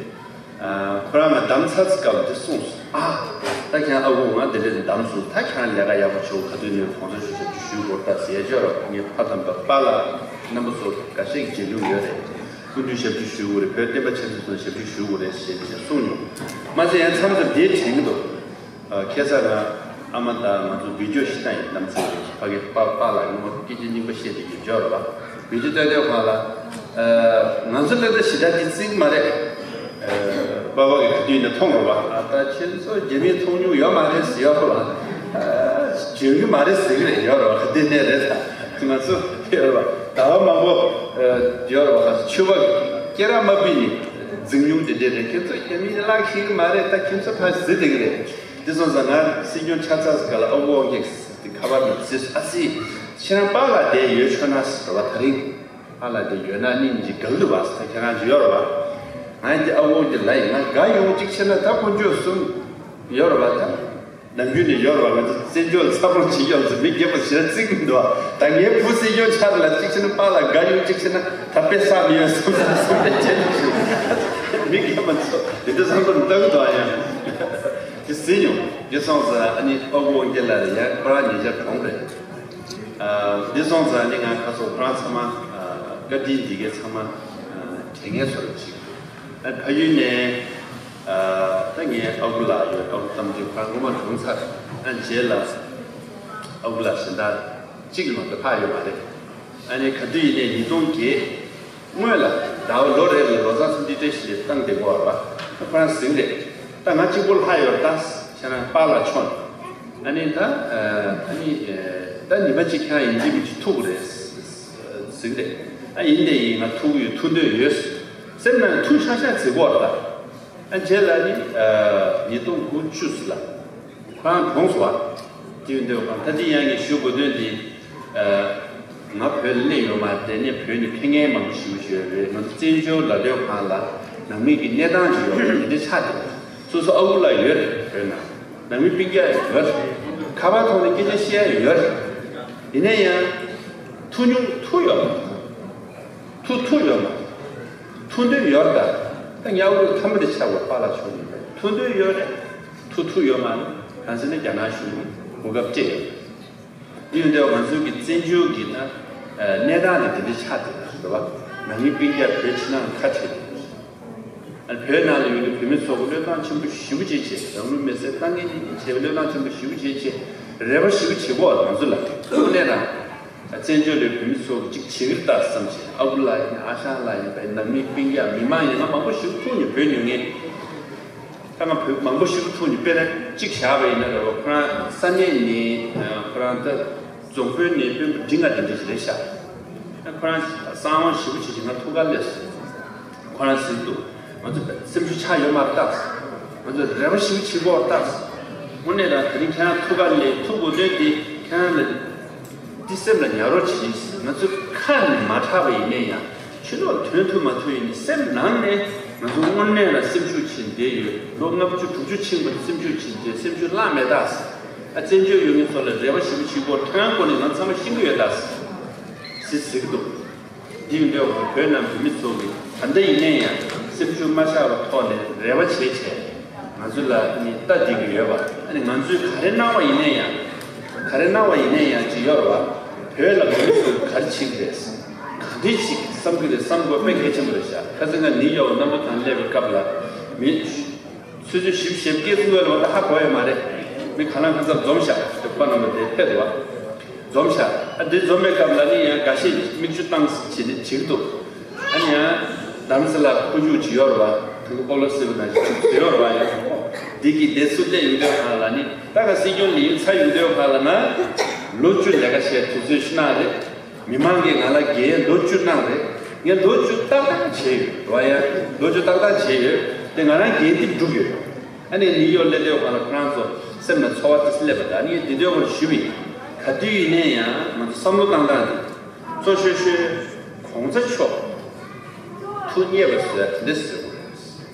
ཨ་ཁོ་རང་ང་བདམས་ཚར་ཚེ་སྐབས་འདི་གསུངས་སོང་། ཨ་ད་ཁྱེད་ཨ་ཁུ་ང་འདི་འདྲས་བདམས་སོང་། ད་ཁྱེད་རང་ལས་ཀ་ཡག་པོ་བྱེད། ག་དུས་ནས་གོང་ས་མཆོག་ཞབས་ཕྱི་ཞུ་དགོས་ད་ཟེར་ཡ་ཅོ་ར། ངའི་ཕ་དམ་པ་པཱ་ལགས་རྣམ་པ་ཚོ་འགའ་ཤས་ཀྱིས་མཇལ་མྱོང་ཡོད་རེད། སྐུ་མདུན་ཞབས་ཕྱི་ཞུ་དགོས་རེད། བོད་བསྟན་པ་ཆེན་མོ་ཚོ་ཞབས་ཕྱི་ཞུ་དགོས་རེད་ཟེར་ནས་གསུངས་མྱོང་། མ་ཟད་ཡང་མཚམས་མཚམས་འདིའི་དྲན་གྱི་འདུག་ཨ་ཁ་སང་ང་ཨ་མ་དང་ང་ཚོ་བི་ཌི་ཡོ་ཞིག་བཏང་ཡིན། རྣམ་ཚེ་རིང་ཕ་གི་པཱ་པཱ་ལགས་ངོ་སྐད་ཆ་རྙིང་པ་བཤད་དེ་ཡོད་ཅོ་ར་བ། བི་ཌི་ཡོ་ལྟ་དུས་ཁོང་ལ་ཨ་ང་ཚོ་ལ་ད་ཞེ་དྲག་འདི་བརྩི་གི་མ་རེད། ཨ་པཱ་པཱ་གི་ག་དུས་ནས་མཐོང་ར་བ། ཨ་ད་ཁྱེད་ཚོ་རྒྱ་མིས་མཐོང་མྱོང་ཡོད་མ་རེད་ཟེར་ཡོད་ར་བ། ཨ་འཇོན་གི་མ་རེད་ཟེར་གི་རེད་ཡོད་ར་བ། ག་དུས་ནས་རེད། ད་ང་ཚོ་ཡོད་ར་བ། ཟླ་བ་མང་པོ་ཨ་ཡོད་ར་བ། ཁ་ཚོ་ཆོས་པ་སྐད་གྲགས་མ་ཕུད་ནས་འཛིང་མྱོང་དེ་འདྲས་རེད། ཁྱེད་ཚོ་རྒྱ་མིའི་གླགས་ཤེས་གི་མ་རེད། ད་ཁྱེད་ཚོ་ཕར་གཟིགས་བསྡད་གི་རེད། དེ་སོང་ཙང་ང་སྲིད་སྐྱོང་ཆགས་ཚར་ཙམ་ལ་ཨ་ཁུ་དབང་རྒྱལ་གྱི་ཁ་པར་ནང་གཟིགས་སོང་། ཨ་ཙི། ཁྱེད་རང་པཱ་ལགས་བསྡད་ཡོད་ཆོག་ན་ཟེར་བ། ད་རིང་པཱ་ལགས་བསྡད་ཡོད་ན་ནི་འདི་དགའ་གི་འདུག་བ་ཟེར། ད་ཁྱེད་རང་ཅིག་ཡོད་ར་བ། ང་འདི་ཨ་ཁུ་དབང་རྒྱལ་ལ་ཡིན། ང་དགའ་ཡོང་གཅིག་བྱས་ན་ད་དཀོན་མཆོག་གསུམ་ཡོད་ར་བ། ད་ནམ་རྒྱུན་ནས་ཡོད་ར་བ། ང་ཚོ་བཙན་བྱོལ་ཚ་པོ་ཅིག་ཡོད་ཚོ་མི་སྒེར་པ་ཞེ་དྲག་བརྩི་གི་མི་འདུག་བ། ད་ངའི་བུ་སྲིད་སྐྱོང་ཆགས་ལ་གཅིག་བྱས་ན་པཱ་ལགས་དགའ་ཡོང་གཅིག་བྱས་ན་ད་དཔེ་བསགས་མི་ཡོད་བསམ་བསམ་བསམ་པའི་ཆེད་དུ་ཞུ། མི་སྒེར་པ་ཚོ་དེ་འདྲ་བསམ་བློ་བཏང་གི་འདུག་ཨ། ཡང་དེ་ཟིན་ཡོང་དེ་སོང་ཙང་ཨ་ནི་ཨ་ཁུ་དབང་རྒྱལ་ལགས་ལ་ཡང་ཁོ་རང་ཉེ་ཆར་གྲོངས་པས། ཨ་དེ་སོང་ཙང་ཨ་ནི་ང་ཁ་སོ་ཁོ་རང་ཚང་མ་ བཀའ་དྲིན་འདི་གའི་ཚང་མ་དྲན་ངེས་བཟོ་འདྲ་ཅིག་ཨ་ཕ་ཡུལ་ནས་ཨ་ད་ངའི་ཨ་ཁུ་ལགས་ཡོད། ཨ་ཁུ་བསམ་འགྲུབ་ཁོ་རང་སྔོན་མ་གྲོངས་ཚར། ཨ་རྗེས་ལ་ཨ་ཁུ་ལགས་གཞན་དག་གཅིག་མ་གཏོགས་ལྷག་ཡོད་མ་རེད། ཨ་ནི་ག་དུས་ཡིན་ནའི་ཉིས་སྟོང་བརྒྱད་སྔོན་ལ་ཟླ་བ་ལོ་རེ་ལ་ལོ་གསར་འཚམས་འདྲི་བཀྲ་ཤིས་བདེ་ལེགས་བཏང་བསྡད་ཀྱི་ཡོད་རེད་པ། ཁོ་རང་གཟིགས་རེད། ད་ང་གཅིག་པོ་ལྷག་ཡོད་རེད་ད། ཁྱེད་རང་པཱ་ལགས་མཆོག་ཨ་ནི་ད་ཨ་ནི་ད་ཉི་མ་གཅིག་ཁྱེད་རང་ཡིན་གཅིག་མིན་གཅིག་ཐུག་རེད་གཟིགས་རེད། ཨ་ཡིན་དེ་ཡིན། ང་ཐུག་ཡོད། ཐུག་འདོད་ཡོད། སེམས་ནང་ཐུག་ཤག་ཤག་གཟིགས་ཀྱི་ཡོད་རེད་ད། ཨ་རྗེས་ལ་ནི་ཉིས་སྟོང་དགུ་བཅུ་ལ་ཁོ་རང་གྲོངས་སོང་བ། དེ་ཡིན་དུས་ད་ཅི་ཡང་ངས་ཞུ་དགོས་དོན་དེ། ང་བོད་ལ་སླེབས་ཡོད་མ་རེད། ངས་བོད་ནས་ཕེབས་མཁན་མང་པོ་ཞེ་པོ་ཅིག་ཡོད་རེད། ང་ཚོ་བཙན་བྱོལ་ལ་སྡོད་ཁང་ལ་ནང་མི་གི་གནས་སྟངས་ཅིག་ཡོད་རེད། དེ་འདྲ་ཆགས་བསྡད་རེད། སོ་སོ་ཨ་ཁུ་ལགས་ཡོད་རེད། བོད་ནང་ནང་མི་སྤུན་ཀྱག་ཡོད་རེད། ཁ་པར་ཐོག་ནས་སྐད་ཆ་བཤད་ཡ་ཡོད་རེད། ཡིན་ན་ཡང་ཐུག་མྱོང་ཐུག་ཡོད་མ་རེད། ཐུག་ཐུག་ཡོད་མ་རེད། ཐུག་འདོད་ཡོད་རེད་ད། ད་ཉལ་ཁོག་ཐ་མ་དེ་ཆགས་པ་པཱ་ལགས་མཆོག་ཡིན་པས་ཐུག་འདོད་ཡོད་རེད། ཐུག་ཐུག་ཡོད་མ་རེད། གང་ཟེར་ན་རྒྱ་ནག་གཞུང་གིས་གོ་སྐབས་སྤྲད་ཡོད་རེད། དེ་ཡིན་དུས་ང་ཚོའི་གི་བཙན་བྱོལ་གྱི་ད་གནས་སྟངས་དེ་དེ་འདྲ་ཆགས་བསྡད་རེད་པ། ནང་མི་སྤུན་ཀྱག་བོད་ཕྱི་ནང་ཁ་བྲལ་ཏེ། ཨ་བོད་ནང་ལ་ཡོད་པའི་བོད་མི་ཚོ་གི་བློས་བཏང་ཆེན་པོ་ཞེ་པོ་ཅིག་བྱས། རང་ལུས་མེར་སྲེག་བཏང་མཁན་གྱི་བྱས་པའི་བློས་བཏང་ཆེན་པོ་ཞེ་པོ་ཅིག་བྱས། རེ་བ་ཞེ་པོ་བྱེད་ཀྱི་ཡོད་རེད་ང་ཚོ་ལ། དངོས་གནས་རང་བཙན་བྱོལ་ལ་བོད་མི་ཚོ་གི་ཅིག་བྱེད་ཀྱི་རེད་ད་བསམ་བྱས། ཨ་ཁུ་ལགས་ཡིན། ཨ་ཞང་ལགས་ཡིན་པའི་ནང་མི་སྤུན་ཀྱག་མི་མང་ཡིན་ན་མང་པོ་ཞེ་པོ་ཐུག་ནས་བོད་ཉོ་མཁན། ད་ང་བོད་མང་པོ་ཞེ་པོ་ཐུག་ནས། དཔེར་ན་གཅིག་བཞག་པ་ཡིན་ན་རེད་པ། ཁོ་རང་ས་གནས་ནས་ཁོ་རང་ད་རྫོང་དཔོན་ནས་དཔོན་པོ་འབྲི་ལྔ་དེ་འདྲ་ཞིག་རེད་ཤག་ཁོ་རང་གསང་བ་ཞེ་པོ་བྱེད་ཀྱི་ང་ཐུག་ག་སླེབས་སོང་། ཁོ་རང་ཟེར་འདུག་ང་ཚོ་སེམས་ཤུགས་ཆག་ཡོད་མ་རེད་ད། ང་ཚོ་རེ་བ་ཞེ་པོ་བྱེད་ཀྱི་ཡོད་རེད་ད། དངོས་གནས་རང་དེ་རིང་ཁྱེད་རང་ཐུག་ག་སླེབས། ཐུག་དགོས་དོན་དེ་ཁྱེད་རང་ལ། འདི་སེམས་ལ་ཉར་རོགས་བྱེད། ང་ཚོ་ཁ་ནས་མ་གྲགས་པ་ཡིན་ན་ཡང་། ཕྱི་ལོགས་ཐོན་ཐུབ་མ་ཐུབ་ཡིན་ནའི་སེམས་ནང་ནས་ང་ཚོ་དངོས་གནས་ལ་སེམས་ཤུགས་ཆེན་བསྡད་ཡོད། ལོ་ལྔ་བཅུ་དྲུག་ཅུ་ཕྱིན་པ་སེམས་ཤུགས་ཆེན་བསྡད། སེམས་ཤུགས་བརླག་མེད་ད། ཨ་བཙན་བྱོལ་ཡོད་མཁན་ཚོ་ལ་རེ་བ་ཞེ་པོ་བྱེད་དགོས། དོན་དངོས་ནས་ང་ཚང་མ་ཤེས་ཀྱི་ཡོད་ད་ཟེར་ཟེར་གྱི་འདུག་འདི་ཡིན་དུས་བོད་ནང་བོད་མི་ཚོ་གིས་ད་ལྟ་ཡིན་ན་ཡང་སེམས་ཤུགས་མ་ཆག་པའི་ཐོག་ནས་རེ་བ་བྱས་བྱས། ང་ཚོ་ལ་ནི་ལྟ་བསྡད་ཀྱི་ཡོད་པ། ཨ་ནི་ང་ཚོས་ག་རེ་གནང་བ་ཡིན་ན་ཡང་། ག་རེ་གནང་བ་ཡིན་ན་ཡང་ཅི་ཡོད་རེད་པ། བོད་ལ་བོད་མི་ཚོས་ག་རེ་བྱེད་ཀྱི་རེད། ག་འདྲ་ཅིག་བསམ་གྱི་རེད་བསམ་དགོས་དཔེ་གལ་ཆེན་པོ་རེད་ཤག་ཁ་སང་ང་ནིའུ་ཡོག་རྣམ་པ་དང་སླེབས་པའི་སྐབས་ལ་མི་ཆུ་ཚོད་བཞི་བཅུ་ཞེ་བརྒྱད་ཙམ་ལ་ད་ཧ་གོ་ཡོད་མ་རེད། མི་གང་ལ་གང་འཚམ་འཛོམས་ཤག་ཁོ་རྣམ་པ་དེ་ཕེབས་འདུག་པ། འཛོམས་ཤག་ཨ་འདི་འཛོམས་པའི་སྐབས་ལ་ནི་ཡང་འགའ་ཤས་མིག་ཆུ་བཏང་བྱས་ནས་བྱེད་ཀྱི་འདུག་ཨ་ནི་ཡང་རྡ་རམ་ས་ལ་ཁོར་ཡུག་ཅིག་ཡོད་རེད་པ། དེ་གི་སྤོ་ལོ་སེ་བ་ནང་བཞིན་ཅིག་ཡོད་རེད་པ། ཡང་འདི་གི་བསྡད་ས་སླེབས་ཡོང་དུས་སྒང་ལ་ནི་ད་ག་སྲིད་སྐྱོང་ལས་ཡུན་ཚར་ཡོང་དུས་སྒང་ལ་ང་ལོ་བཅུ་ལས་ཀ་བྱས་དུས་ཚོད་ཞིག་གནང་རེད། མི་མང་གིས་ང་ལ་འགན་ལོ་བཅུ་གནང་རེད། ངས་ལོ་བཅུ་ཏག་ཏག་བྱས་ཡོད་རེད་པ། ཡང་ལོ་བཅུ་ཏག་ཏག་བྱས་ཡོད། དེ་ང་རང་འགན་འདི་འགྲུབ་ཡོད། ཨ་ནི་ནིའུ་ཡོག་སླེབས་དུས་སྒང་ལ་ཁོ་རང་ཚོ་སེམས་ལ་ཚོར་བ་དེ་སླེབས་པ་དང་། ཨ་ནི་འདི་དུས་སྒང་ལ་ཞུས་པ་ཡིན། ག་དུས་ཡིན་ནའི་ཡང་ང་ཚོ་བསམ་བློ་བཏང་སྟངས་འདི་གཙོ་ཆེ་ཤོས་གོང་ས་མཆོག་ཐུགས་མཉེས་པ་བཟོ་ཡ་དེ་འདྲ་བཟོ་དགོས་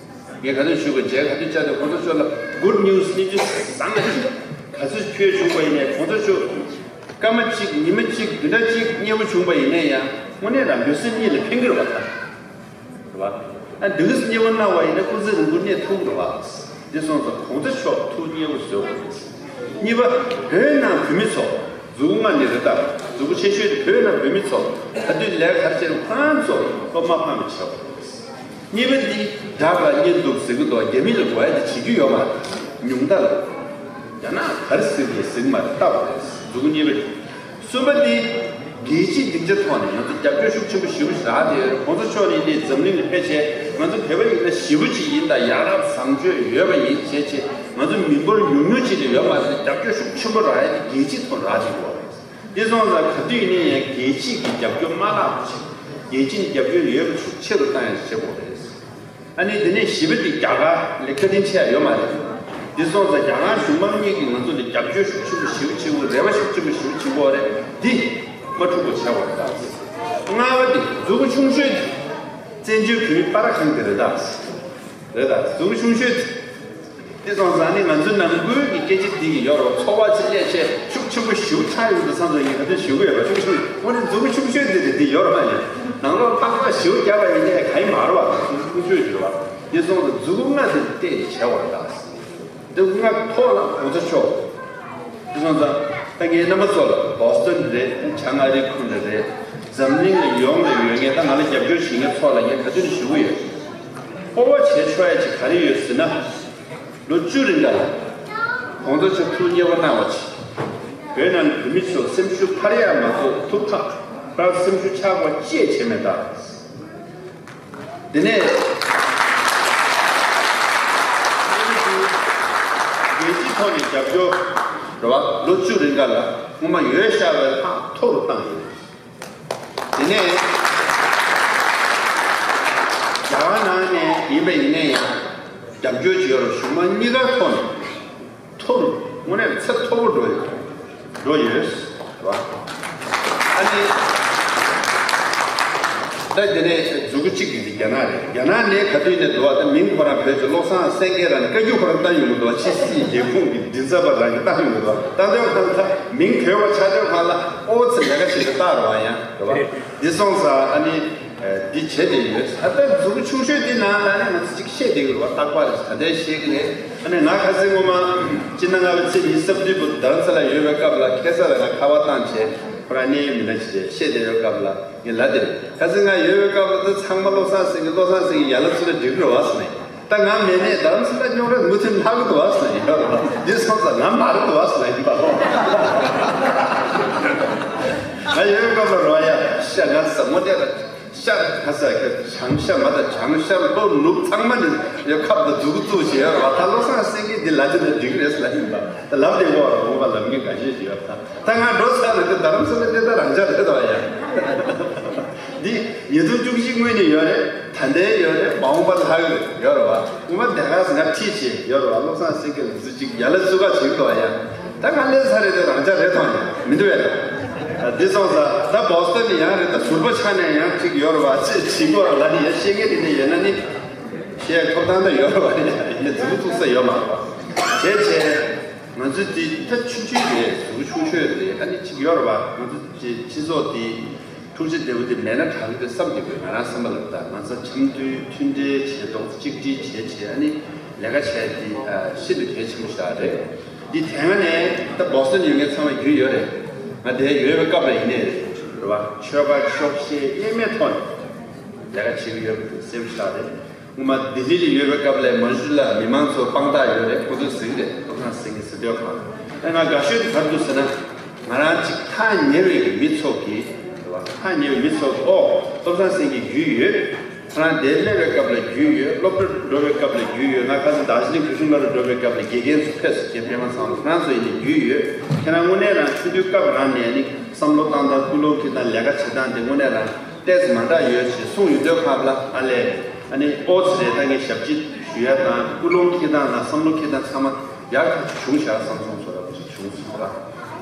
རེད། ངས་ག་དུས་ཞུས་པ། མཇལ་ཁ་དུས་བཅར་དུས་གོང་ས་མཆོག་ལ་good news སྙིང་རྗེ་བཟང་ངེ་ཅིག་ག་ཚོད་ཁྱོད་བྱུང་བ་ཡིན་ནའི་གོང་ས་མཆོག་སྐར་མ་གཅིག་ཉི་མ་གཅིག་བདུན་ཕྲག་གཅིག་མཉེས་པོ་བྱུང་བ་ཡིན་ནའི་ཡང་དངོས་གནས་རང་ལུས་སེམས་གཉིས་ལ་ཕན་གྱི་རེད་པ་ད། རེད་པ། ཨ་འདི་གིས་མཉེས་པོ་གནང་བ་ཡིན་ན་སྐུ་ཚེ་རིང་པོ་གནས་ཐུབ་ཀྱི་རེད་པ། འདི་སོང་ཙང་གོང་ས་མཆོག་ཐུགས་མཉེས་པོ་བཟོ་དགོས་རེད། གཉིས་པ། བོད་ནང་བོད་མི་ཚོ་མཛུབ་གུ་ལྔ་ནི་རེད་ད། མཛུབ་གུ་ཆེ་ཤོས་དེ་བོད་ནང་བོད་མི་ཚོ་ག་དུས་ལས་ཀ་ག་རེ་བྱས་ན་ཁོ་རང་ཚོ་བློ་མ་ཕམ་པ་བྱེད་དགོས་རེད། གཉིས་པ་འདི་དགྲ་ལ་གཉེན་སྡུག་ཟེར་གྱི་འདུག་རྒྱ་མི་ལ་དགོས་ཡ་དེ་བྱེད་རྒྱུ་ཡོད་མ་རེད། ཉུང་མཐའ་ལ་རྒྱ་ནག་ག་རེ་ཟེར་གྱི་ཟེར་གྱི་མ་རེད། ལྟ་དགོས་རེད། མཛུབ་གུ་གཉིས་པ་དེ། གསུམ་པ་དེ། རྒྱལ་སྤྱིའི་སྡིངས་ཆ་ཐོག་ནས་ང་ཚོ་རྒྱབ་སྐྱོར་ཤུགས་ཆེན་པོ་ཞེ་པོ་ཞིག་རག་བསྡད་ཡོད་རེད། གོང་ས་མཆོག་ནས་འདིར་འཛམ་གླིང་ལ་ཕེབས་བྱས་ང་ཚོ་བོད་པ་ཡིན་ན་ཞེ་པོ་ཅིག་ཡིན་ད། ཡ་རབས་བཟང་སྤྱོད་ཡོད་པ་ཡིན་བྱས་བྱས་ང་ཚོ་མི་འབོར་ཉུང་ཉུང་ཅིག་ལས་ཡོད་མ་རེད། རྒྱབ་སྐྱོར་ཤུགས་ཆེན་པོ་རག་ཡ་དེ་རྒྱལ་སྤྱིའི་ཐོག་རག་བསྡད་ཡོད་རེད། འདི་སོང་ཙང་ག་དུས་ཡིན་ན་ཡང་རྒྱལ་སྤྱིའི་གི་རྒྱབ་སྐྱོར་མ་བརླག་པ་བྱེད། རྒྱལ་སྤྱིའི་རྒྱབ་སྐྱོར་ཡོད་པ་ཤུགས་ཆེ་རུ་བཏང་ཡ་བྱེད་དགོས་རེད། ཨ་ནི་དེ་ནས་བཞི་པ་དེ་རྒྱ་གར་ལ་བཀའ་དྲིན་ཆེ་ཡ་ཡོད་མ་རེད། འདི་སོང་ཙང་རྒྱ་གར་གཞུང་མང་གཉིས་ཀྱིས་ང་ཚོ་ལ་རྒྱབ་སྐྱོར་ཤུགས་ཆེན་པོ་ཞེ་པོ་བྱེད་དགོས། རེ་བ་ཤུགས་ཆེན་པོ་ཞེ་པོ་བྱེད་དགོས་རེད། འདི་མ་འཁྲུག་པ་བྱེད་དགོས་རེད་ད། ལྔ་པ་དེ་མཛུབ་གུ་ཆུང་ཤོས་དེ་བཙན་བྱོལ་བོད་མི་སྤར་ཁང་དེ་རེད་ད། རེད་ད། མཛུབ་གུ་ཆུང་ཤོས་དེ། དེ་སོང་ཙང་ནི་ང་ཚོའི་ནང་ཁུལ་གྱི་སྐད་ཆ་འདི་གི་ཡོད་རེད། ཚོར་བ་ཅིག་སླེབས་བྱས་ཤུགས་ཆེན་པོ་ཞེ་པོ་ཆགས་ཡོང་དུས་ཙམ་ཚོ་ཡིན། ག་དུས་ཞུ་གི་ཡོད་པ། ཤུགས་ཆེན་པོ་འོ་ནི་མཛུབ་གུ་ཆུང་ཤོས་འདི་རེད། འདི་ཡོད་རེད་པ། ནང་ལོགས་ཕག་པ་ཞེ་པོ་བརྒྱབ་པ་ཡིན་ནའི་གང་ཡིན་མ་རེད་པ། མཛུབ་གུ་ཆུང་ཤོས་འདི་རེད་པ། དེ་སོང་ཙང་མཛུབ་གུ་ལྔ་འདི་སྟེང་ནས་བྱས་པ་རེད་ད། མཛུབ་གུ་ལྔ་ཐོག་ལ་གོང་ས་མཆོག་དེ་སོང་ཙང་ད་ངའི་རྣམ་པ་ཚོ་ལ་བོ་སི་ཊོན་རེད། བྱང་ཨ་རིའི་ཁུལ་ལ་རེད། འཛམ་གླིང་ལ་ཡོངས་ལ་ཡོད་མཁན། ད་ང་ལ་རྒྱབ་སྐྱོར་བྱེད་མཁན་ཚོ་ལ་ངས་ག་དུས་ནས་ཞུ་གི་ཡོད། སྤོབས་པ་བྱེད་ཆོག་ཡ་ཅིག་ག་རེ་ཡོད་ཟེར་ན། ལོ་བཅུ་རིང་ག་ལ་གོང་ས་མཆོག་ཐུགས་མཉེས་པོ་གནང་བ་ཅིག་བོད་ནང་བོད་མི་ཚོ་སེམས་ཤུགས་འཕར་ཡ་མ་གཏོགས་ཐུགས་ཁག་རང་སེམས་ཤུགས་ཆག་པ་ཅི་ཡང་བྱས་མེད་ད། དེ་ནས་རྒྱལ་སྤྱིའི་ཐོག་ནས་རྒྱབ་སྐྱོར་རེད་བ། ལོ་བཅུ་རིང་ག་ལ་སྔོན་མ་ཡོད་ཤག་པའི་ལྷག་མཐོ་རུ་བཏང་ཡོད། དེ་ནས་རྒྱ་གར་ནང་ནས་ཡིན་པ་ཡིན་ན་ཡང་རྒྱབ་སྐྱོར་བྱེད་རོགས། གཞུང་མང་གཉིས་ཀ་ཐོག་ནས་མཐོ་རུ་དངོས་གནས་ཚད་མཐོ་པོ་འགྲོ་ཡོད། འགྲོ་ཡོད། རེད་བ། ཨ་ནི་ད་དེ་ནས་མཛུ་གུ་གཅིག་གི་རྒྱ་ནག་རེད། རྒྱ་ནག་ནས་ག་དུས་ནས་འདུག་བ། ད་མིང་ཁོ་རང་བོད་ཀྱི་བློ་བཟང་སེང་གེ་རང་ནས་བཀའ་བཀྱོན་ཁོ་རང་བཏང་ཡོང་གི་འདུག་བ། ཕྱི་སྲིད་རྒྱལ་ཁོངས་ཀྱི་མགྲིན་ཚབ་པ་རང་གིས་བཏང་ཡོང་གི་འདུག་བ། ད་དོན་ཁ་ད་མིང་བོད་པ་ཆགས་དོན་ཁ་ལ་ཨོ་ཙི་ལས་ཀ་བྱེད་དུ་བཏང་རོགས་ཡང་རེད་བ། འདི་སོང་ཙང་ཨ་ནི་འདི་བྱེད་བསྡད་ཡོད། ད་ལྟ་མཛུ་གུ་ཆུང་ཤོས་འདི་ནང་ད་ནི་ང་ཚོ་གཅིག་བཤད་བསྡད་ཀྱི་རེད་བ། རྟག་པར་ད་ལྟའི་བཤད་ཀྱི་རེད། ཨ་ནི་ང་ཁ་སང་སྔོན་མ་སྤྱི་ཟླ་ལྔ་པའི་ཚེས་ཉི་ཤུ་རྩ་བདུན་བར་དུ་རྡ་རམ་ས་ལ་ཡོད་པའི་སྐབས་ལ་ཁ་སང་ལ་ང་ཁ་པར་བཏང་བྱས་ཁོ་རང་གནས་ཡུལ་མི་སྣ་ཞིག་བྱས་བཤད་བསྡད་པའི་སྐབས་ལ། ངས་ལབ་དེ་རེད། ཁ་སང་ང་ཡོད་པའི་སྐབས་ལ་ད་ཚང་མ་བློ་བཟང་སེང་གེ་བློ་བཟང་སེང་གེ་ཡར་ལ་ཚུར་ལ་འགྲིག་རེད་བ་ཟེར་ནས། ད་ང་མེད་ནས་རྡ་རམ་ས་ལ་རྙོག་དྲ་མུ་མཐུད་ལྷག་གི་འདུག་བ་ཟེར་ནས་ཡོད་རེད་བ། འདི་སོང་ཙང་ང་མ་རེད་འདུག་བ་ཟེར་ནས་ཡིན་པ། ང་ཡོད་པའི་སྐབས་ལ་རོ་ཡ་ཤ་ང་ཟ་མོ་དེ་ལ་ཤ་ཁ་ས་ཁ་བྱང་ཤ་མ་ད་བྱང་ཤ་ལོ་ནུབ་ཚང་མ་ནི་ཡ་ཁབ་ཏུ་འཛུགས་འཛུགས་བྱས་ཡོད་རེད་བ། ད་བློ་བཟང་སེང་གེ་འདི་ལ་ཅི་ན་འགྲིག་རེད་ཟེར་ལ་ཡིན་པ། ད་ལབ་དེ་གོ་ར་འོང་བ་ལབ་མཁན་འགའ་ཤས་ཤིག་ཡོད་ད། ད་ང་འགྲོ་ཚར་ནས་དེ་རྡ་རམ་ས་ལ་དེ་ད་རང་འཇགས་རེད་དོ་ཡ། འདི་ཉིས་སྟོང་བཅུ་གཅིག་སྔོན་ནས་ཡོད་རེད། ད་ལྟའི་ཡོད་རེད། མ་འོངས་པ་ལྷག་ཡོད་ཡོད་རེད་བ། སྔོན་མ་དེ་ག་ང་ཁྲིད་བྱས་ཡོད་རེད་བ། བློ་བཟང་སེང་གེ་ལུག་རྫི་གཅིག་ཡ་ལ་བཙུགས་ཀ་བྱེད་དོ་ཡ། ད་ང་སླེབས་ཚར་རེད་དེ་རང་འཇགས་རེད་དོ་ཡ། མི་འདུག་ཡ། འདི་སོང་ཙང་ད་བོ་སི་ཊོན་ནས་ཡང་རེད། ད་ཟུར་པ་ཆགས་ནས་ཡང་གཅིག་ཡོད་རེད་བ། ཅེས་བྱིས་པ་ལ་ནི་ཡ་བཤད་མཁན་དེ་འདྲ་ཡོད་ན་ནི་བཤད་ཐོབ་ཐང་ད་ཡོད་རེད་བ། ཡིན་ནའི་མཛུབ་མོ་བཙུགས་ས་ཡོད་མ་རེད་བ། བྱས་བྱས། ང་ཚོ་འདི་ད་ཆུང་ཆུང་རེད། ཟུར་ཆུང་ཆུང་རེད། ཨ་ནི་གཅིག་ཡོད་རེད་བ། ང་ཚོ་སྤྱི་སྤྱི་ཚོགས་འདི་འཁྲུག་ཆ་དེ་བོ་དེ་མེད་ན་དྲག་གི་རེད་བསམ་གྱི་དགོས། ང་རང་སེམས་པ་ལ། ད་ང་ཚོ་འཆམ་མཐུན་མཐུན་སྒྲིལ་བྱས་ཏོག་ཙམ་གཅིག་སྒྲིལ་བྱས་བྱས་ཨ་ནི་ལས་ཀ་བྱས་དེ་ཤིན་ཏུ་གལ་ཆེན་པོ་ཞིག་རེད། འདི་དེ་སྔ་ནས་ད་བོ་སི་ཊོན་ཡོད་མཁན་ཚང་མ་རྒྱུས་ཡོད་རེད། ང་དེ་ཡོད་པའི་སྐབས་ལ་ཡིན་ནའི་རེད་བ། ཆོལ་ཁ་ཕྱོགས་ཞེན་དབྱེར་མེད་ཐོག་ནས་ལས་ཀ་བྱེད་ཀྱི་ཡོད་པ་དེ་གསལ་པོ་ཞིག་རེད། སྔོན་མ་ལྡི་ལི་ལ་ཡོད་པའི་སྐབས་ལ་མ་ཞུ་ལ་མི་མང་ཚོ་དཔང་རྟགས་ཡོད་རེད། ཁོ་ཚོས་ཟེར་གི་རེད། བློ་བཟང་སེང་གེ་ཟེར་དུས་གང་། ཨ་ང་དགའ་ཤོས་དེ་ག་རེ་འདུག་ཟེར་ན། ང་རང་གཅིག་ཐག་ཉེ་བའི་མི་ཚོ་གིས་རེད་བ། ཐག་ཉེ་བའི་མི་ཚོ་གིས་ཨོ་བློ་བཟང་སེང་གེ་རྒྱུས་ཡོད། ཁོ་རང་དེར་སླེབས་པའི་སྐབས་ལ་རྒྱུས་ཡོད། སློབ་གྲྭར་འགྲོ་བའི་སྐབས་ལ་རྒྱུས་ཡོད། ང་ཁ་སང་དར་ཇི་ལིང་བོད་གཞུང་སློབ་གྲྭར་འགྲོ་བའི་སྐབས་ལ་དགེ་རྒན་ཚོ་ཕེབས་སོང་། ཁྱེད་པད་མ་ཚང་ལ། ཁོ་རང་ཚོ་ཡིན་ནའི་རྒྱུས་ཡོད། ཁྱེད་རང་དངོས་གནས་རང་ཆུང་དུས་སྐབས་རང་ནས་ནི་བསམ་བློ་བཏང་སྟངས། ཀུན་སློང་འཁྱེར་སྟངས། ལས་ཀ་བྱེད་སྟངས་དེ་དངོས་གནས་རང་ཏོག་ཙམ་མ་འདྲ་ཡོད་ཅེས་གསུངས་ཡོང་དུས་སྐབས་ལ། ཨ་ལས། ཨ་ནི་ཨོ་ཙི་རེད། ད་ངས་ཞབས་ཕྱི་ཞུ་ཡ་དང་ཀུན་སློང་འཁྱེར་སྟངས་དང་བསམ་བློ་འཁྱེར་སྟངས་ཚང་མ་ཡག་ཐག་ཆོད་བྱུང་ཤག་བསམ་སོང་། ཚོར་བ་བྱུང་སོང་།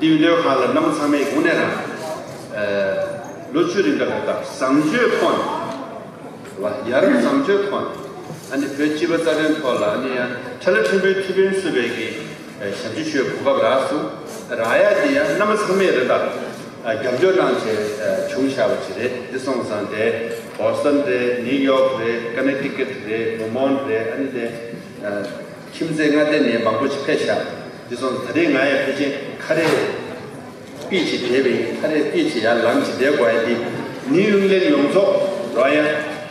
དེ་ཡོང་དུས་སྐབས་ལ་རྣམ་པ་ཚང་མས་དངོས་གནས་རང་ལོ་བཅུ་རིང་ག་ལ་ད་བཟང་སྤྱོད་ཐོག་ནས་རེད་བ། ཡ་རབས་བཟང་སྤྱོད་ཐོག་ནས། ཨ་ནི་བོད་སྤྱི་པ་རྩ་དོན་ཐོག་ལ་ཨ་ནི་ཡང་ཁྲ་ལ་ཕྲན་བུའི་ཐུགས་ཕན་གསོས་པའི་གི་ཞབས་ཕྱི་ཞུ་བའི་གོ་སྐབས་རག་སོང་། རག་ཡ་དེ་ཡང་རྣམ་པ་ཚང་མས་རེད་ད། རྒྱབ་སྐྱོར་གནང་བྱས་བྱུང་བཞག་པ་ཅིག་རེད། འདི་སོང་ཙང་དེ་བོ་སི་ཊོན་རེད། ནིའུ་ཡོག་རེད། ཀ་ནེག་ཊི་ཀཊ་རེད། ཝར་མོན་རེད། ཨ་ནི་དེ་ཁྱིམ་མཚེས་མངའ་སྡེ་ནས་མང་པོ་ཞིག་ཕེབས་ཤག་འདི་སོང་ཙང་ད་རེས་ང་ཡང་ཕལ་ཆེར་ཁ་རས་པི་ཅིག་བསྡད་པ་ཡིན། ཁ་རས་པི་ཅིག་ཡར་ལངས་ཅིག་བསྡད་དགོས་ཡ་དེ། ནིའུ་ཨིང་ལན་ཡོངས་རྫོགས་རོ་ཡ་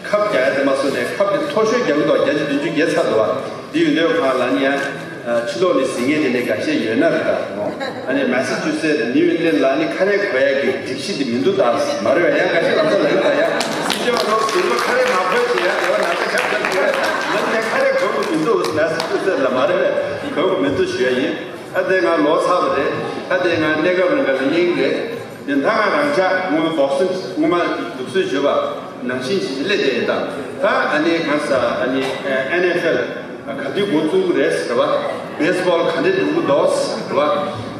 ཁབ་རྒྱག་ཡ་དེ་མ་སོང་ནས་ཁབ་དེ་མཐོ་ཤོས་རྒྱག་གི་འདུག་བརྒྱ་ཆ་བདུན་ཅུ་བརྒལ་ཚར་འདུག་བ། འདི་ཡོད་དུས་གང་ལ་ནི་ཡང་ཕྱི་ལོགས་ནས་གཟིགས་མཁན་དེ་ནས་འགའ་ཤས་ཡོད་ན་རེད་ད། ཨ་ནི་མེ་སི་ཅུ་སེ་ནིའུ་ཨིང་ལན་ལ་ནི་ཁ་རས་གོན་ཡ་གི་སྒྲིག་གཞི་དེ་མི་འདུག་ད་མ་རེད་བ། ཡང་འགའ་ཤས་ལ་ཚོ་ལ་རེད་ད། ཡ་སྲིད་སྐྱོང་ལོ་ཟུར་ལོ་ཁ་རས་མ་གོན་ཞེས་ཡ་དེ་བ་ན་ཚ་ཁྱབ་ཁྱབ་ཞུ་བ། ང་ནི་ཁ་རས་གོན་གི་མི་འདུག་མེ་སི་ཅུ་སེ་ལ་མ་རེད་བས། གོན་གི་མི་འདུག་ཞུ་ཡ་ཡིན། ཨ་དེ་ང་ལོ་ཚ་བ་རེད། ཨ་དེ་ང་གནས་སྐབས་རིང་ག་ལ་གླེང་རེད། དེ་ད་ང་རང་ཅག་སྔོན་མ་བོག་སིང་སྔོན་མ་འདུག་སེ་བྱོས་པ་ནང་བཞིན་ཞིག་སླེབས་བསྡད་ཡོད་ད། ད་ཨ་ནི་གང་ཟེར་ཨ་ནི་ཨེན་ཨེཕ་ཨེལ་ག་དུས་འགོ་བཙུགས་ཀྱི་རེད་ཟེར་བ། བེ་སི་བོལ་ག་འདྲས་འགྲོ་གི་འདུག་ཟེར་བ།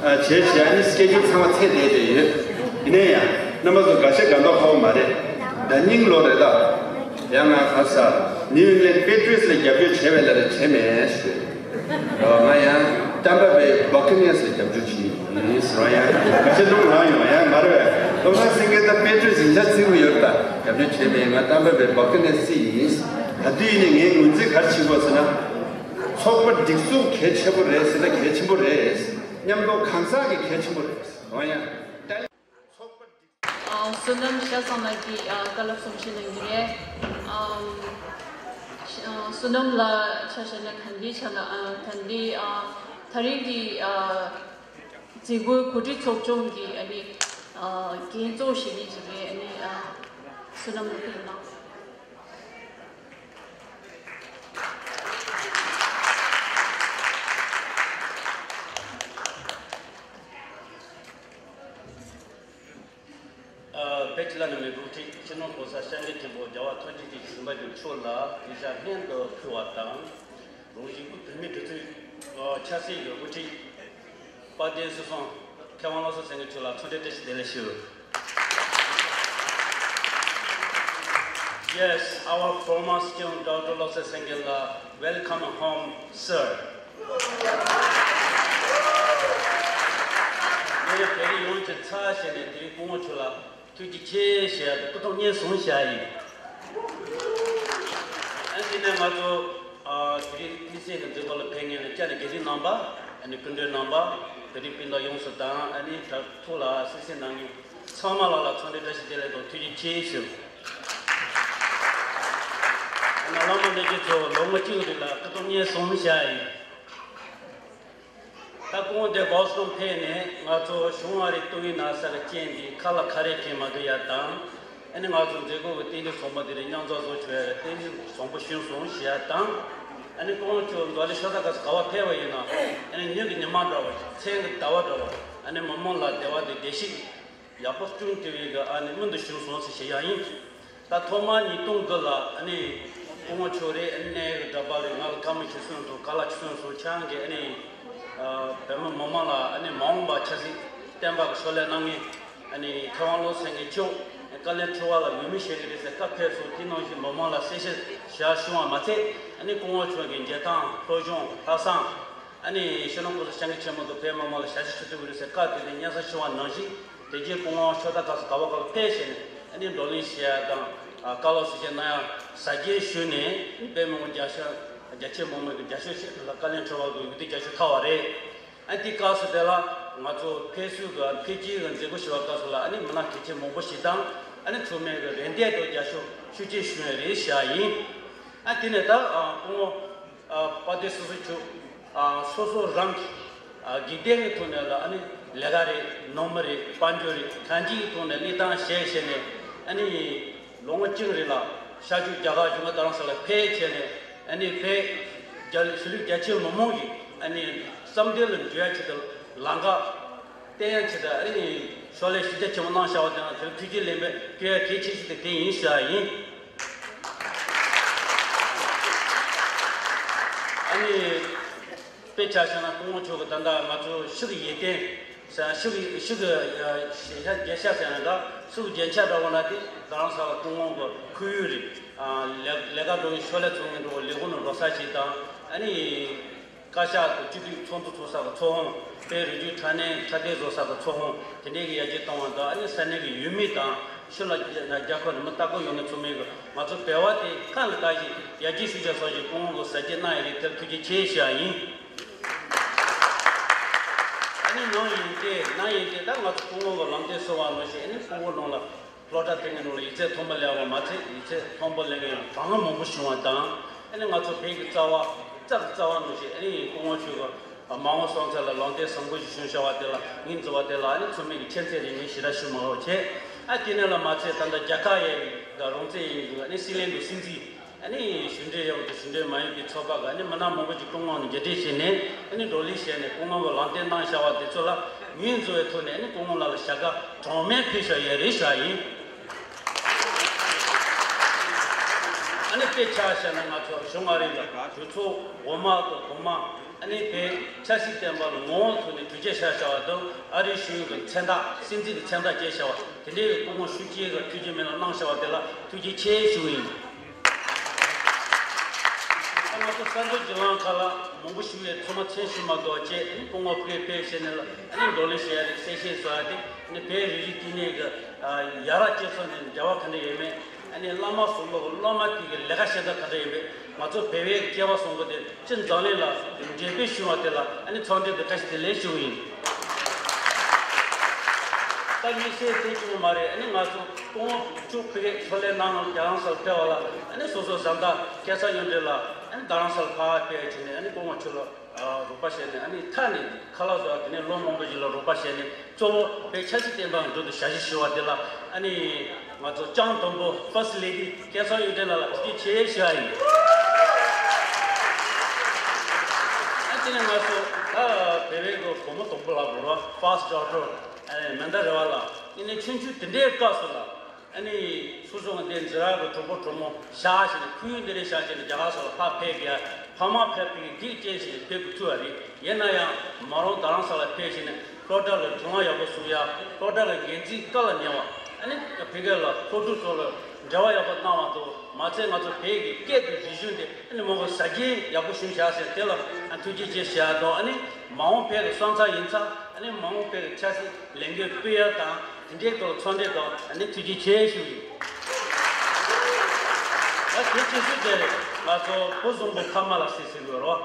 བྱས་བྱས་ཨ་ནི་སི་ཀེ་ཇུལ་ཚང་མ་ཚད་བསྡད་བསྡད་ཡོད། ཡིན་ན་ཡང་རྣམ་པ་ཚོ་འགའ་ཤས་དགའ་མདོག་ཁ་པོ་མ་རེད། ད་སྙིང་ལོ་རེད་ད། ཡང་ང་གང་ཟེར་ནིའུ་ཨིང་ལན་པེ་ཊི་རི་ཡཊ་སི་ལ་རྒྱབ་སྐྱོར་བྱས་པའི་ལས་ལ་བྱས་མེད་ཞུས། ང་ཡང་ཏམ་པ་བེ་བྷ་ཀ་ནེར་སི་ལ་རྒྱབ་སྐྱོར་བྱས་ཡིན་ཟེར་བ། ཡང་ཁ་ཆེ་ལུང་རང་ཡོང་ཡང་མ་རེད་བས། བློ་བཟང་སེང་གེ་ད་པེ་ཊི་རི་ཡཊ་སི་ཡིན་ཆ་བརྩི་གི་ཡོད་རེད་ད། རྒྱབ་སྐྱོར་བྱས་མེད། ང་ཏམ་པ་བེ་བྷ་ཀ་ནེར་སི་ཡིན། ག་དུས་ཡིན་ནའི་ངའི་ངོས་འཛིན་ག་རེ་བྱེད་དགོས་ཟེར་ན། ཚོགས་པ་སྒྲིག་འཛུགས་གལ་ཆེན་པོ་རེད་ཟེར་ན་གལ་ཆེན་པོ་རེད། མཉམ་དུ་གང་ཟག་གི་གལ་ཆེན་པོ་རེད། འོ་ཡང་། ཨ། བསོད་ནམས་ཤ་ཚ་ལགས་ཀྱིས་ཨ་བཀའ་སློབ་གསུང་བཤད་གནང་གི་རེད། ཨམ། ཨ་བསོད་ནམས་ལགས་ཆ་བཞག་ན་ག་འདི་ཆ་ལ་ཨ་ག་འདི་ཨ་ད་རིང་གི་ཨ་མཛད་སྒོའི་གོ་སྒྲིག་ཚོགས་ཆུང་གི་ཨ་ནི་ཨ་འགན་གཙོ་བོ་བཞེས་མཁན་ཅིག་རེད། ཨ་ནི་ཨ་བསོད་ནམས་ལགས་ཕེབས་གནང་། ཨ་བོད་སྤྱི་བླ་ན་མེད་དབུ་ཁྲིད་སྤྱི་ནོར་༸གོང་ས་༸སྐྱབས་མགོན་ཆེན་པོ་རྒྱལ་བ་ཐམས་ཅད་མཁྱེན་ཅིང་གཟིགས་པ་རྒྱ་མཚོ་ལགས་ཡིག་ཆ་སྙན་དུ་ཕུལ་བ་དང་། རང་བཞིན་བོད་མིའི་སྒྲིག་འཛུགས་ཆབ་སྲིད་ཀྱི་དབུ་ཁྲིད་དཔལ་ལྡན་སྲིད་སྐྱོང་མཁས་དབང་བློ་བཟང་སེང་གེ་མཆོག་ལ་འཚམས་འདྲི་བཀྲ་ཤིས་བདེ་ལེགས་ཞུ། Yes, our former Sitting Doctor Lotse Sengela, welcome home, sir. ངས་བོད་རིགས་ཡོངས་ཀྱི་ཚབ་བྱས་ནས་དེ་རིང་སྐུ་ངོ་མཆོག་ལ་ཐུགས་རྗེ་ཆེ་ཞེས་སྐུ་ཐོག་སྙན་སེང་ཞུ་ཡ་ཡིན། ཨ་ནི་དེ་ནས་ང་ཚོ་ཨ་དེ་རིང་དུས་ཚོད་ཀྱི་མཛད་སྒོ་ལ་ཕེབས་མཁན་ལ་བཅར་ནས་དགེ་འདུན་རྣམ་པ། ཨ་ནི་སྐུ་མགྲོན་རྣམ་པ། དེ་རིང་སྤུན་ཟླ་ཡོངས་སུ་དང་། ཨ་ནི་དྲ་ཐོག་ལ་གསན་གཟིགས་གནང་མཁན་ཚང་མ་ལ་ལ་འཚམས་འདྲི་བཀྲ་ཤིས་བདེ་ལེགས་དང་ཐུགས་རྗེ་ཆེ་ཞུ། ཨ་ནི་བླ་མ་ལྷན་རྒྱས་ཚོ་ལོ་ངོ་གཅིག་རིང་ལ་སྐུ་ཐོག་སྙན་སེང་ཞུ་ཡ་ཡིན། ད་སྐུ་ངོ་འདིར་བྷོ་སི་ཊོན་ཕེབས་ནས་ང་ཚོ་བྱུང་བ་རེད། ཏོག་དབྱིབས་ན་ཚ་གི་རྐྱེན་གྱིས་ཁ་ལག་ཁ་རས་གྱོན་མ་ཐུབ་ཡ་དང་། ཨ་ནི་ང་ཚོ་མཛད་སྒོ་གི་རྟེན་འབྲེལ་ཚོགས་པ་འདི་རིང་མཉམ་འཛོམས་བཟོ་ཆོག་ཡ་རེད། རྟེན་འབྲེལ་བཟང་པོ་ཞུས་སོང་ཞུ་ཡ་དང་། ཨ་ནི་སྐུ་ངོ་མཆོག་འཛམ་གླིང་ཤ་སྟག་སྐབས་སུ་ག་པར་ཕེབས་པ་ཡིན་ན། ཨ་ནི་ཉིན་གྱི་ཉི་མ་འདྲ་བ། མཚན་གྱི་ཟླ་བ་འདྲ་བ། ཨ་ནི་མི་མང་ལ་བདེ་བ་དང་བདེ་སྐྱིད་ཡག་པོ་བསྐྲུན་ཐུབ་ཡས་ཀྱི་ཨ་ནི་སྨོན་འདུན་ཞུས་སོང་ཟེར་ཞུ་ཡ་ཡིན། ད་ཐོག་མར་ཉིས་སྟོང་དགུ་ལ་ཨ་ནི་སྐུ་ངོ་མཆོག་རེད། ཨ་ནི་གནད་ཡོད་འདྲ་པར་རེད། ང་ལ་བཀའ་མོལ་ཞུས་སོང་དང་། བཀའ་སློབ་ཞུས་སོང་དང་། ཁྱེད་རང་གིས་ཨ་ནི་ཨ་བོད་མི་མི་མང་ལ་ཨ་ནི་མ་འོངས་པ་ཆབ་སྲིད་བསྟན་པ་གི་ཕྱག་ལས་གནང་མཁན་ཨ་ནི་མཁས་དབང་བློ་བཟང་སེང་གེ་མཆོག་བཀའ་བློན་ཁྲི་པ་ལ་འོས་མི་བཞེས་ཀྱི་རེད་ཟེར་བཀའ་ཕེབས་སོང་། དེ་ནང་བཞིན་མི་མང་ལ་གསལ་བཤད་བྱ་བྱུང་བ་མ་ཚད། ཨ་ནི་སྐུ་ངོ་མཆོག་གི་མཇལ་ཐང་སློབ་སྦྱོང་ལྷག་བསམ། ཨ་ནི་སྤྱི་ནོར་༸གོང་ས་༸སྐྱབས་མགོན་ཆེན་པོ་མདོ་བོད་མི་མང་ལ་ཞབས་ཕྱི་ཞུ་ཐུབ་ཀྱི་རེད་ཟེར་བཀའ་བཏོན་ནས་སྙན་སེང་ཞུ་བ་ནང་བཞིན། དེ་རྗེས་སྐུ་ངོ་ཕྱོགས་མཐའ་ཁག་སུ་ག་བ་ག་བ་ཕེབས་བྱས་ནས་ཨ་ནི་བགྲོ་གླེང་བྱེད་ཡ་དང་། ཨ་བཀའ་སློབ་ཞུ་བྱ་གནང་ཡ་ཟབ་རྒྱས་ཞུས་ནས། བོད་མི་མང་རྒྱ་ཤ་རྒྱ་ཆེ་མང་མོས་ཀྱི་རྒྱབ་སྐྱོར་ཞིག་ལ་བཀའ་བློན་ཁྲི་པ་གི་འོས་བསྡུ་རྒྱབ་སྐྱོར་ཐོབ་པ་རེད། ཨ་དེ་སྐབས་སུ་དེ་ལ་ང་ཚོ་ཕེབས་བསུ་གི་ཕེབས་སྐྱེལ་གི་མཛད་སྒོ་ཞུ་བ་སྐབས་སུ་ལ་ཨ་ནི་མི་སྣ་གལ་ཆེན་མང་པོ་ཞིག་དང་། ཨ་ནི་ཚང་མས་གི་རེ་འདུན་དང་རྒྱབ་སྐྱོར་ཤུགས་ཆེ་ཞུ་ཡ་རེད་ཞུ་ཡ་ཡིན། ཨ་དེ་ནས་ད་ཨ་སྐུ་ངོ་ཨ་དཔལ་ལྡན་སྲིད་སྐྱོང་མཆོག་ཨ་སོ་སོ་རང་གི་ཨ་དགེ་རྒན་གྱི་ཐོག་ནས་ལ་ཨ་ནི་ལས་ཀ་རེད། ནང་མི་རེད། དཔལ་འབྱོར་རེད། གང་ཅིའི་ཐོག་ནས་གནས་སྟངས་ཤེས་བྱས་ནས། ཨ་ནི་ལོ་ངོ་གཅིག་རིང་ལ་ཤར་ཕྱོགས་རྒྱ་གར་གཞུང་གི་རྡ་རམ་ས་ལ་ཕེབས་བྱས་ནས། ཨ་ནི་བོད་རྒྱ་ཆོས་ལུགས་རྒྱ་ཆེ་མི་མང་གི་ཨ་ནི་བསམ་དོན་ལ་འགྲོ་ཡ་ཆེད་དུ་ལམ་ཁ་བསྟན་ཡ་ཆེད་དུ་ཨ་ནི་ཕྱག་ལས་ཤུགས་རྒྱ་ཆེན་པོ་གནང་བཞག་པ་དེ་ལ་དེར་ཐུགས་རྗེ་ལེགས་འབུལ་སྐྱོན་ཡ་གལ་ཆེ་ཤོས་དེ་དེ་ཡིན་ཞུ་ཡ་ཡིན། ཨ་ནི་དཔེ་ཆ་བཞག་ན་སྐུ་ངོ་མཆོག་གིས་ད་ལྟ་ང་ཚོ་ཤུགས་ཡིད་བརྟན་ཟེར། ཤུགས་ཤུགས་ཀྱི་ཞལ་ཤ་རྒྱན་ཤ་ཟེར་ཡང་འདྲ། ཤུགས་རྒྱན་ཆ་འདྲ་བོ་ན་དེ་རྡ་རམ་ས་ལ་སྐུ་ངོ་གི་ཁོར་ཡུག་རེད། ལས་ལས་ཀ་འགྲོ་བའི་ཕྱག་ལས་ཚོགས་མཁན་འགྲོ་བའི་ལས་ཁུངས་ནང་འགྲོ་ས་ཞིག་དང་། ཨ་ནི་བཀའ་ཤག་དང་སྤྱི་འཐུས་ཚོགས་འདུ་ཚོགས་ས་གི་ཚོགས་དཔོན། དཔལ་རི་རྒྱུད་ཕྲ་ནང་ཕྲ་སྡེ་བཟོ་ས་གི་ཚོགས་དཔོན། དེ་འདྲའི་གི་ཡར་རྒྱས་གཏོང་བ་དང་། ཨ་ནི་ས་གནས་ཀྱི་ཡུལ་མི་དང་། ཕྱི་ལ་རྒྱ་རྒྱ་ཁོ་རི་མི་ལྟ་སྐོར་ཡོང་མཁན་ཚོ་མི་གི་ང་ཚོ་བོད་པ་དེ་གང་གི་བཀའ་བཞིན་ཡར་རྒྱས་ཞུ་བྱ་སོགས་ཀྱི་སྐུ་ངོ་གི་ཟབ་རྒྱས་གནང་ཡ་རེད། དེར་ཐུགས་རྗེ་ཆེ་ཞུ་ཡ་ཡིན། ཨ་ནི་ནང་ཡིན་ཏེ་ནང་ཡིན་ཏེ་ད་ང་ཚོ་སྐུ་ངོ་གི་ལམ་སྟོན་གསུང་བ་ནང་བཞིན། ཨ་ནི་སྐུ་ངོ་ནང་ལ་སློབ་གྲྭ་དེ་གའི་ནང་ལ་ཡིག་ཚད་མཐོན་པོ་སླེབས་པ་མ་ཚད། ཡིག་ཚད་མཐོན་པོ་སླེབས་མཁན་ཡང་གྲངས་ལ་མང་པོ་བྱུང་བ་དང་། ཨ་ནི་ང་ཚོ་བོད་ཀྱི་རྩ་བ་རྩ་གི་རྩ་བ་ནང་བཞིན། ཨ་ནི་སྐུ་ངོ་མཆོག་གི་མ་འོངས་སོང་ཚེ་ལ་ལམ་སྟོན་བཟང་པོ་ཞིག་བྱུང་བཞག་པ་དེ་ལ་ངོས་འཛིན་པ་དེ་ལ་ཨ་ནི་ཚང་མས་ཀྱི་ཁྱད་མཚར་རེ་ངས་ཞེ་དྲག་ཞུ་མ་དགོས་བྱས། ཨ་དེ་ནས་ལ་མ་ཚད་ད་ལྟ་རྒྱལ་ཁབ་ཡས་ཀྱི་རང་བཙན་ཡིན་དགོས། ཨ་ནི་སྲིད་བློན་དང་སྲིད་འཛིན། ཨ་ནི་གཞུང་འབྲེལ་ཡོད་དང་གཞུང་འབྲེལ་མ་ཡིན་པའི་ཚོགས་པ་གི་ཨ་ནི་མི་སྣ་མང་པོ་ཅིག་སྐུ་ངོ་ནས་མཇལ་འཕྲད་བྱས་ནས། ཨ་ནི་བགྲོ་གླེང་བྱས་ནས་སྐུ་ངོ་གི་ལམ་སྟོན་གནང་བཞག་པ་དེ་ཚོ་ལ་ངོས་འཛིན་པའི་ཐོག་ནས། ཨ་ནི་སྐུ་ངོ་ལགས་ལ་ཞལ་དཀར་གྲངས་མེད་ཕུལ་བཞག་ཡས་རེད་ཞུ་ཡ་ཡིན། ཨ་ནི་དཔེ་ཆ་བཞག་ན་ང་ཚོ་གཞུང་ཨ་རི་ལ་གྲོས་ཚོགས་འོག་མ་དང་གོང་མ། ཨ་ནི་བོད་ཆབ་སྲིད་བསྟན་པ་ལ་ངོ་བོ་ཐོག་ནས་གྲོས་ཆོད་བཞག་བཞག་པ་དང་། ཨ་རིའི་གཞུང་གི་མཚན་རྟགས་སྲིད་འཛིན་གྱི་མཚན་རྟགས་བཀལ་བཞག་པ་དེ་འདྲའི་སྐུ་ངོ་ཤུགས་ཆེ་གི་ཐུགས་རྗེ་མེད་ལ་གནང་བཞག་པ་དེ་ལ་ཐུགས་རྗེ་ཆེ་ཞུ་གི་ཡིན། ད་ང་ཚོ་གསར་འགོད་བརྒྱུད་ལམ་ཁག་ལ་མང་པོ་ཞུ་བའི་ཚང་མ་མཚན་ཞུ་མ་དགོས་བྱས། ཨ་ནི་སྐུ་ངོ་ཕེབས་ཕེབས་བྱས་ནས་ལ་ཨ་ནི་བགྲོ་གླེང་བྱེད་ཡ་རེད། གསལ་བཤད་བཟོ་ཡ་རེད། ཨ་ནི་བོད་རིགས་རིགས་དཀྱུས་མའི་གི་ཡ་རབས་སྤྱི་ཚོགས་ནས་འབྲེལ་བ་ག་འདྲ་ཡོད་མེད། ཨ་ནི་བླ་མ་ཟུར་ལོག་གི་སློབ་མ་དེ་གི་ལས་ཀ་བྱེད་སྟངས་ག་འདྲ་ཡོད་མེད། ང་ཚོ་བོད་པའི་སྐྱེས་པ་བཟང་པོ་དེ་སྤྱི་འཛམ་གླིང་ལ་འགྲེམས་སྤེལ་ཞུ་བ་དེ་ལ་ཨ་ནི་ཚང་འདྲེན་དུ་བཀྲ་ཤིས་བདེ་ལེགས་ཞུ་གི་ཡིན། ད་དམིགས་བསལ་དེ་བྱུང་མ་རེད། ཨ་ནི་ང་ཚོ་སྐུ་ངོ་བཅུ་ཕ་གིར་ཕྱག་ལས་གནང་རྒྱ་རང་སར་ཕེབས་པ་ལ། ཨ་ནི་སོ་སོ་བཟའ་ཟླ་སྐལ་བཟང་གཡུ་སྒྲོན་ལགས་ཨ་ནི་རྡ་རམ་ས་ལ་ཕར་ཕེབས་བྱས་ནས། ཨ་ནི་སྐུ་ངོ་མཆོག་ལ་རོགས་པ་བྱས་ནས། ཨ་ནི་མཐའ་ནས་ཁ་ལག་བཟོ་བ་དེ་ནས་ལོ་མང་པོ་ཞིག་ལ་རོགས་པ་བྱས་ནས། གཙོ་བོ་བོད་ཆབ་སྲིད་བསྟན་པ་འགྲོ་དུ་ཞབས་ཕྱི་ཞུ་བ་དེ་ལ། ཨ་ནི་ང་ཚོ་ལྕམ་དང་པོ་First Lady སྐལ་བཟང་གཡུ་སྒྲོན་ལགས་ལ་ཐུགས་རྗེ་ཆེ་ཞུ་བ་ཡིན། ཨ་དེ་ནས་ང་ཚོ་ད་བོད་པའི་གི་བུ་མོ་དང་པོ་ལབ་དགོས་རེད་པ། First Daughter ཨ་ནི་མན་དཱ་རེ་བ་ལགས། ཨ་ནི་ཆུང་ཆུང་དེ་འདྲའི་སྐབས་སུ་ལ། ཨ་ནི་སོ་སོ་གི་འདི་འཛིན་གྲྭ་གི་གྲོགས་པོ་གྲོགས་མོ་བཞག་བྱས་ནས། ཁོར་ཡུག་འདི་རིགས་བཞག་བྱས་ནས་རྒྱ་གར་སོགས་ལ་ཕར་ཕེབས་ཀྱི། ཕ་མ་ཕེབས་པའི་འགན་ལྕི་བྱས་ནས་ཕེབས་དགོས་ཐུག་པ་རེད། ཡིན་ན་ཡང་མ་རུང་རྡ་རམ་ས་ལ་ཕེབས་བྱས་ནས་སློབ་གྲྭ་ལ་སྒྲིག་ལམ་ཡག་པོ་སྲུང་ཡ། སློབ་གྲྭ་གི་འགན་འཛིན་བཀའ་ལ་ཉན་པ། ཨ་ནི་ཕ་གི་ལ་སློབ་ཕྲུག་ཚོ་ལ་འབྲེལ་བ་ཡག་པོ་གནང་བ་དང་མ་ཚད། ང་ཚོ་བོད་ཀྱི་སྐད་དང་རིག་གཞུང་དེ་ཨ་ནི་མ་གི་ཟབ་སྦྱོང་ཡག་པོ་ཞུས་བཞག་ཟེར། དེ་ལ་ཨ་ཐུགས་རྗེ་ཆེ་ཞུ་ཡ་དང་། ཨ་ནི་མ་འོངས་བོད་ཀྱི་སོན་རྩ་ཡིན་ཙང་། ཨ་ནི་མ་འོངས་བོད་ཀྱི་ཆབ་སྲིད་ལས་འགུལ་སྤེལ་ཡ་དང་། དེ་འདྲའི་ཐོག་ཚོགས་འདུ་དང་། ཨ་ནི་ཐུགས་རྗེ་ཆེ་ཞུ་ཡིན། ད་དེ་ཆེ་ཤོས་དེ་ང་ཚོ་བུ་བཟང་པོ་ཕ་མ་ལ་ཟེར་ཟེར་དགོས་རེད་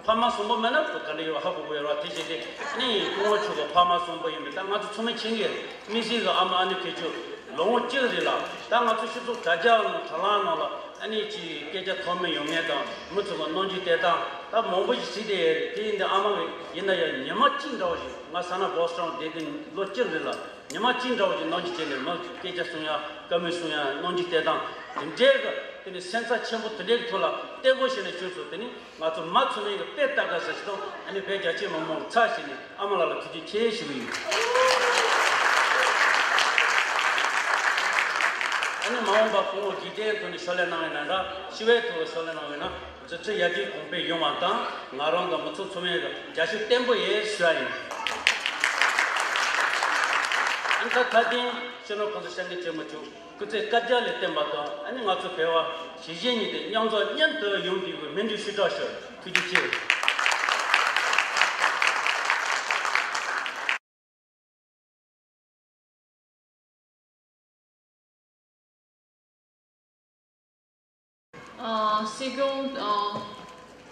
པ། ཕ་མ་བཟང་པོ་མེད་ན་ག་འདྲ་ཡོད་ཧ་གོ་གི་ཡོད་རེད་པ། དེ་བྱས་ཏེ་ཨ་ནི་སྐུ་ངོ་མཆོག་གི་ཕ་མ་བཟང་པོ་ཡིན་པས། ད་ང་ཚོ་ཚང་མས་མཁྱེན་གྱི་རེད། དམིགས་བསལ་གྱི་ཨ་མ་ཨ་ནེ་ཕལ་ཆེར་ལོ་ངོ་གཅིག་རེད་ལ། ད་ང་ཚོ་སྤྱི་ཚོགས་དྲ་རྒྱ་ནང་དྲ་ལམ་ནང་ལ་ཨ་ནི་ཅིག་སྐད་ཆ་མཐོ་དམན་ཡོང་མཁན་དང་། མི་ཚོ་གི་གནོང་འཇུག་སྟེར་སྟངས་ད་མང་པོ་ཞིག་གཟིགས་བསྡད་ཡོད་རེད། དེ་ཡིན་དུས་ཨ་མ་གི་ཡིན་ན་ཡང་ཉི་མ་གཅིག་འདྲ་བོ་ཞིག་ང་ས་ན་བོ་སི་ཊོན་བསྡད་དུས་ལོ་གཅིག་རེད་ལ། ཉི་མ་གཅིག་འདྲ་བོ་ཞིག་གནོང་འཇུག་བྱས་ནས། མི་སྐད་ཆ་གསུང་ཡ། བཀའ་མོལ་གསུང་ཡ། གནོང་འཇུག་སྟེར་སྟངས་དེ་འདྲའི་གི་དེ་ནི་སེམས་རྩ་ཆེན་པོ་དེ་འདྲའི་གི་ཐོག་ལ་བརྟན་པོ་བྱས་ནས་བཞུགས་སོང་། དེ་ནི་ང་ཚོ་མ་ཚང་མས་གི་དཔེ་ལྟ་དགོས་ས་ཞིག་དང་། ཨ་ནི་བོད་རྒྱ་ཆེ་མི་མང་ཚར་བྱས་ནས་ཨ་མ་ལགས་ལ་ཐུགས་རྗེ་ཆེ་ཞུ་གི་ཡིན། ཨ་ནི་མ་འོངས་པ་སྐུ་ངོ་འཇིག་རྟེན་ཐོག་ནས་ཕྱག་ལས་གནང་བའི་ནང་འདྲ། སྤྱི་བའི་ཐོག་ལ་ཕྱག་ལས་གནང་བའི་ནང་ཇི་ཚོད་ཡར་རྒྱས་གོང་འཕེལ་ཡོང་བ་དང་། ང་རང་དང་མི་ཚོགས་ཚང་མས་རྒྱབ་སྐྱོར་བརྟན་པོ་ཡོད་ཞུ་བ་ཡིན། ཨ་ནི་ད་ད་ཐེངས་སྤྱི་ནོར་༸གོང་ས་༸སྐྱབས་མགོན་ཆེན་པོ་མཆོག་སྐུ་ཚེ་བསྐལ་བརྒྱ་ལ་བརྟན་པ་དང་། ཨ་ནི་ང་ཚོ་བོད་པ་གཞིས་བྱེས་གཉིས་དེ་མཉམ་འཛོམས་མཉམ་དུ་ཡོང་བའི་སྨོན་འདུན་ཞུ་གྲབས་ཞུ། ཐུགས་རྗེ་ཆེ། ཨ། སྲིད་སྐྱོང་། ཨ།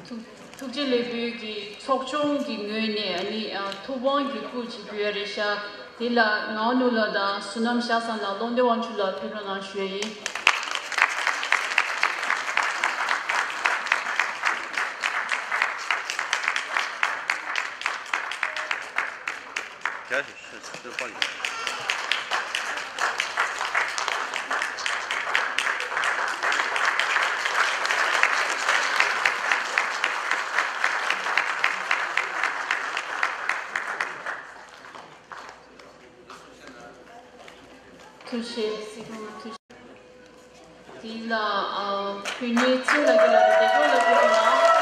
ཐུགས་ཐུགས་རྗེ་ལེགས་འབུལ་གྱི་ཚོགས་ཆུང་གི་ངོས་ནས་ཨ་ནི། ཨ། ཐུགས་དབང་གི་སྐུ་ཅིག་ཕུལ་ཡ་རེད་ཤག་དེ་ལ་ངག་དབང་ནོར་བུ་ལགས་དང་བསོད་ནམས་ཤར་བཟང་ལགས། ཀློང་སྡེ་དབང་ཕྱུག་ལགས་ཕེབས་རོགས་གནང་ཞུ་ཡ་ཡིན། ཐུགས་རྗེ་ཆེ། སྲིད་སྐྱོང་ལགས་ཐུགས་རྗེ་ཆེ། དེ་ལ། ཨ། བོད་མིའི་ཚེ་ལ་རྒྱ་ལ་རེ་བདེ་སྐྱོང་ལ་ཕེབས་རོགས་གནང་།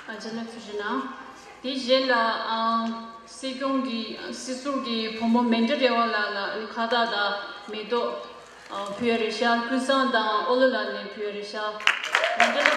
ཨ། རྒྱ་ལ་ཐུགས་རྗེ་གནང་། དེ་རྗེས་ལ། ཨ། སྲིད་སྐྱོང་གི་སྲིད་ཟུར་གྱི་བུ་མོ་མན་དཱ་རེ་བ་ལགས་ལ་ཁ་བཏགས་དང་མེ་ཏོག་ཨ། ཕུལ་ཡ་རེད་ཤག་ཀུན་བཟང་དང་ཨོ་ལོ་ལགས་ནས་ཕུལ་ཡ་རེད་ཤག་མན་དཱ་ལགས།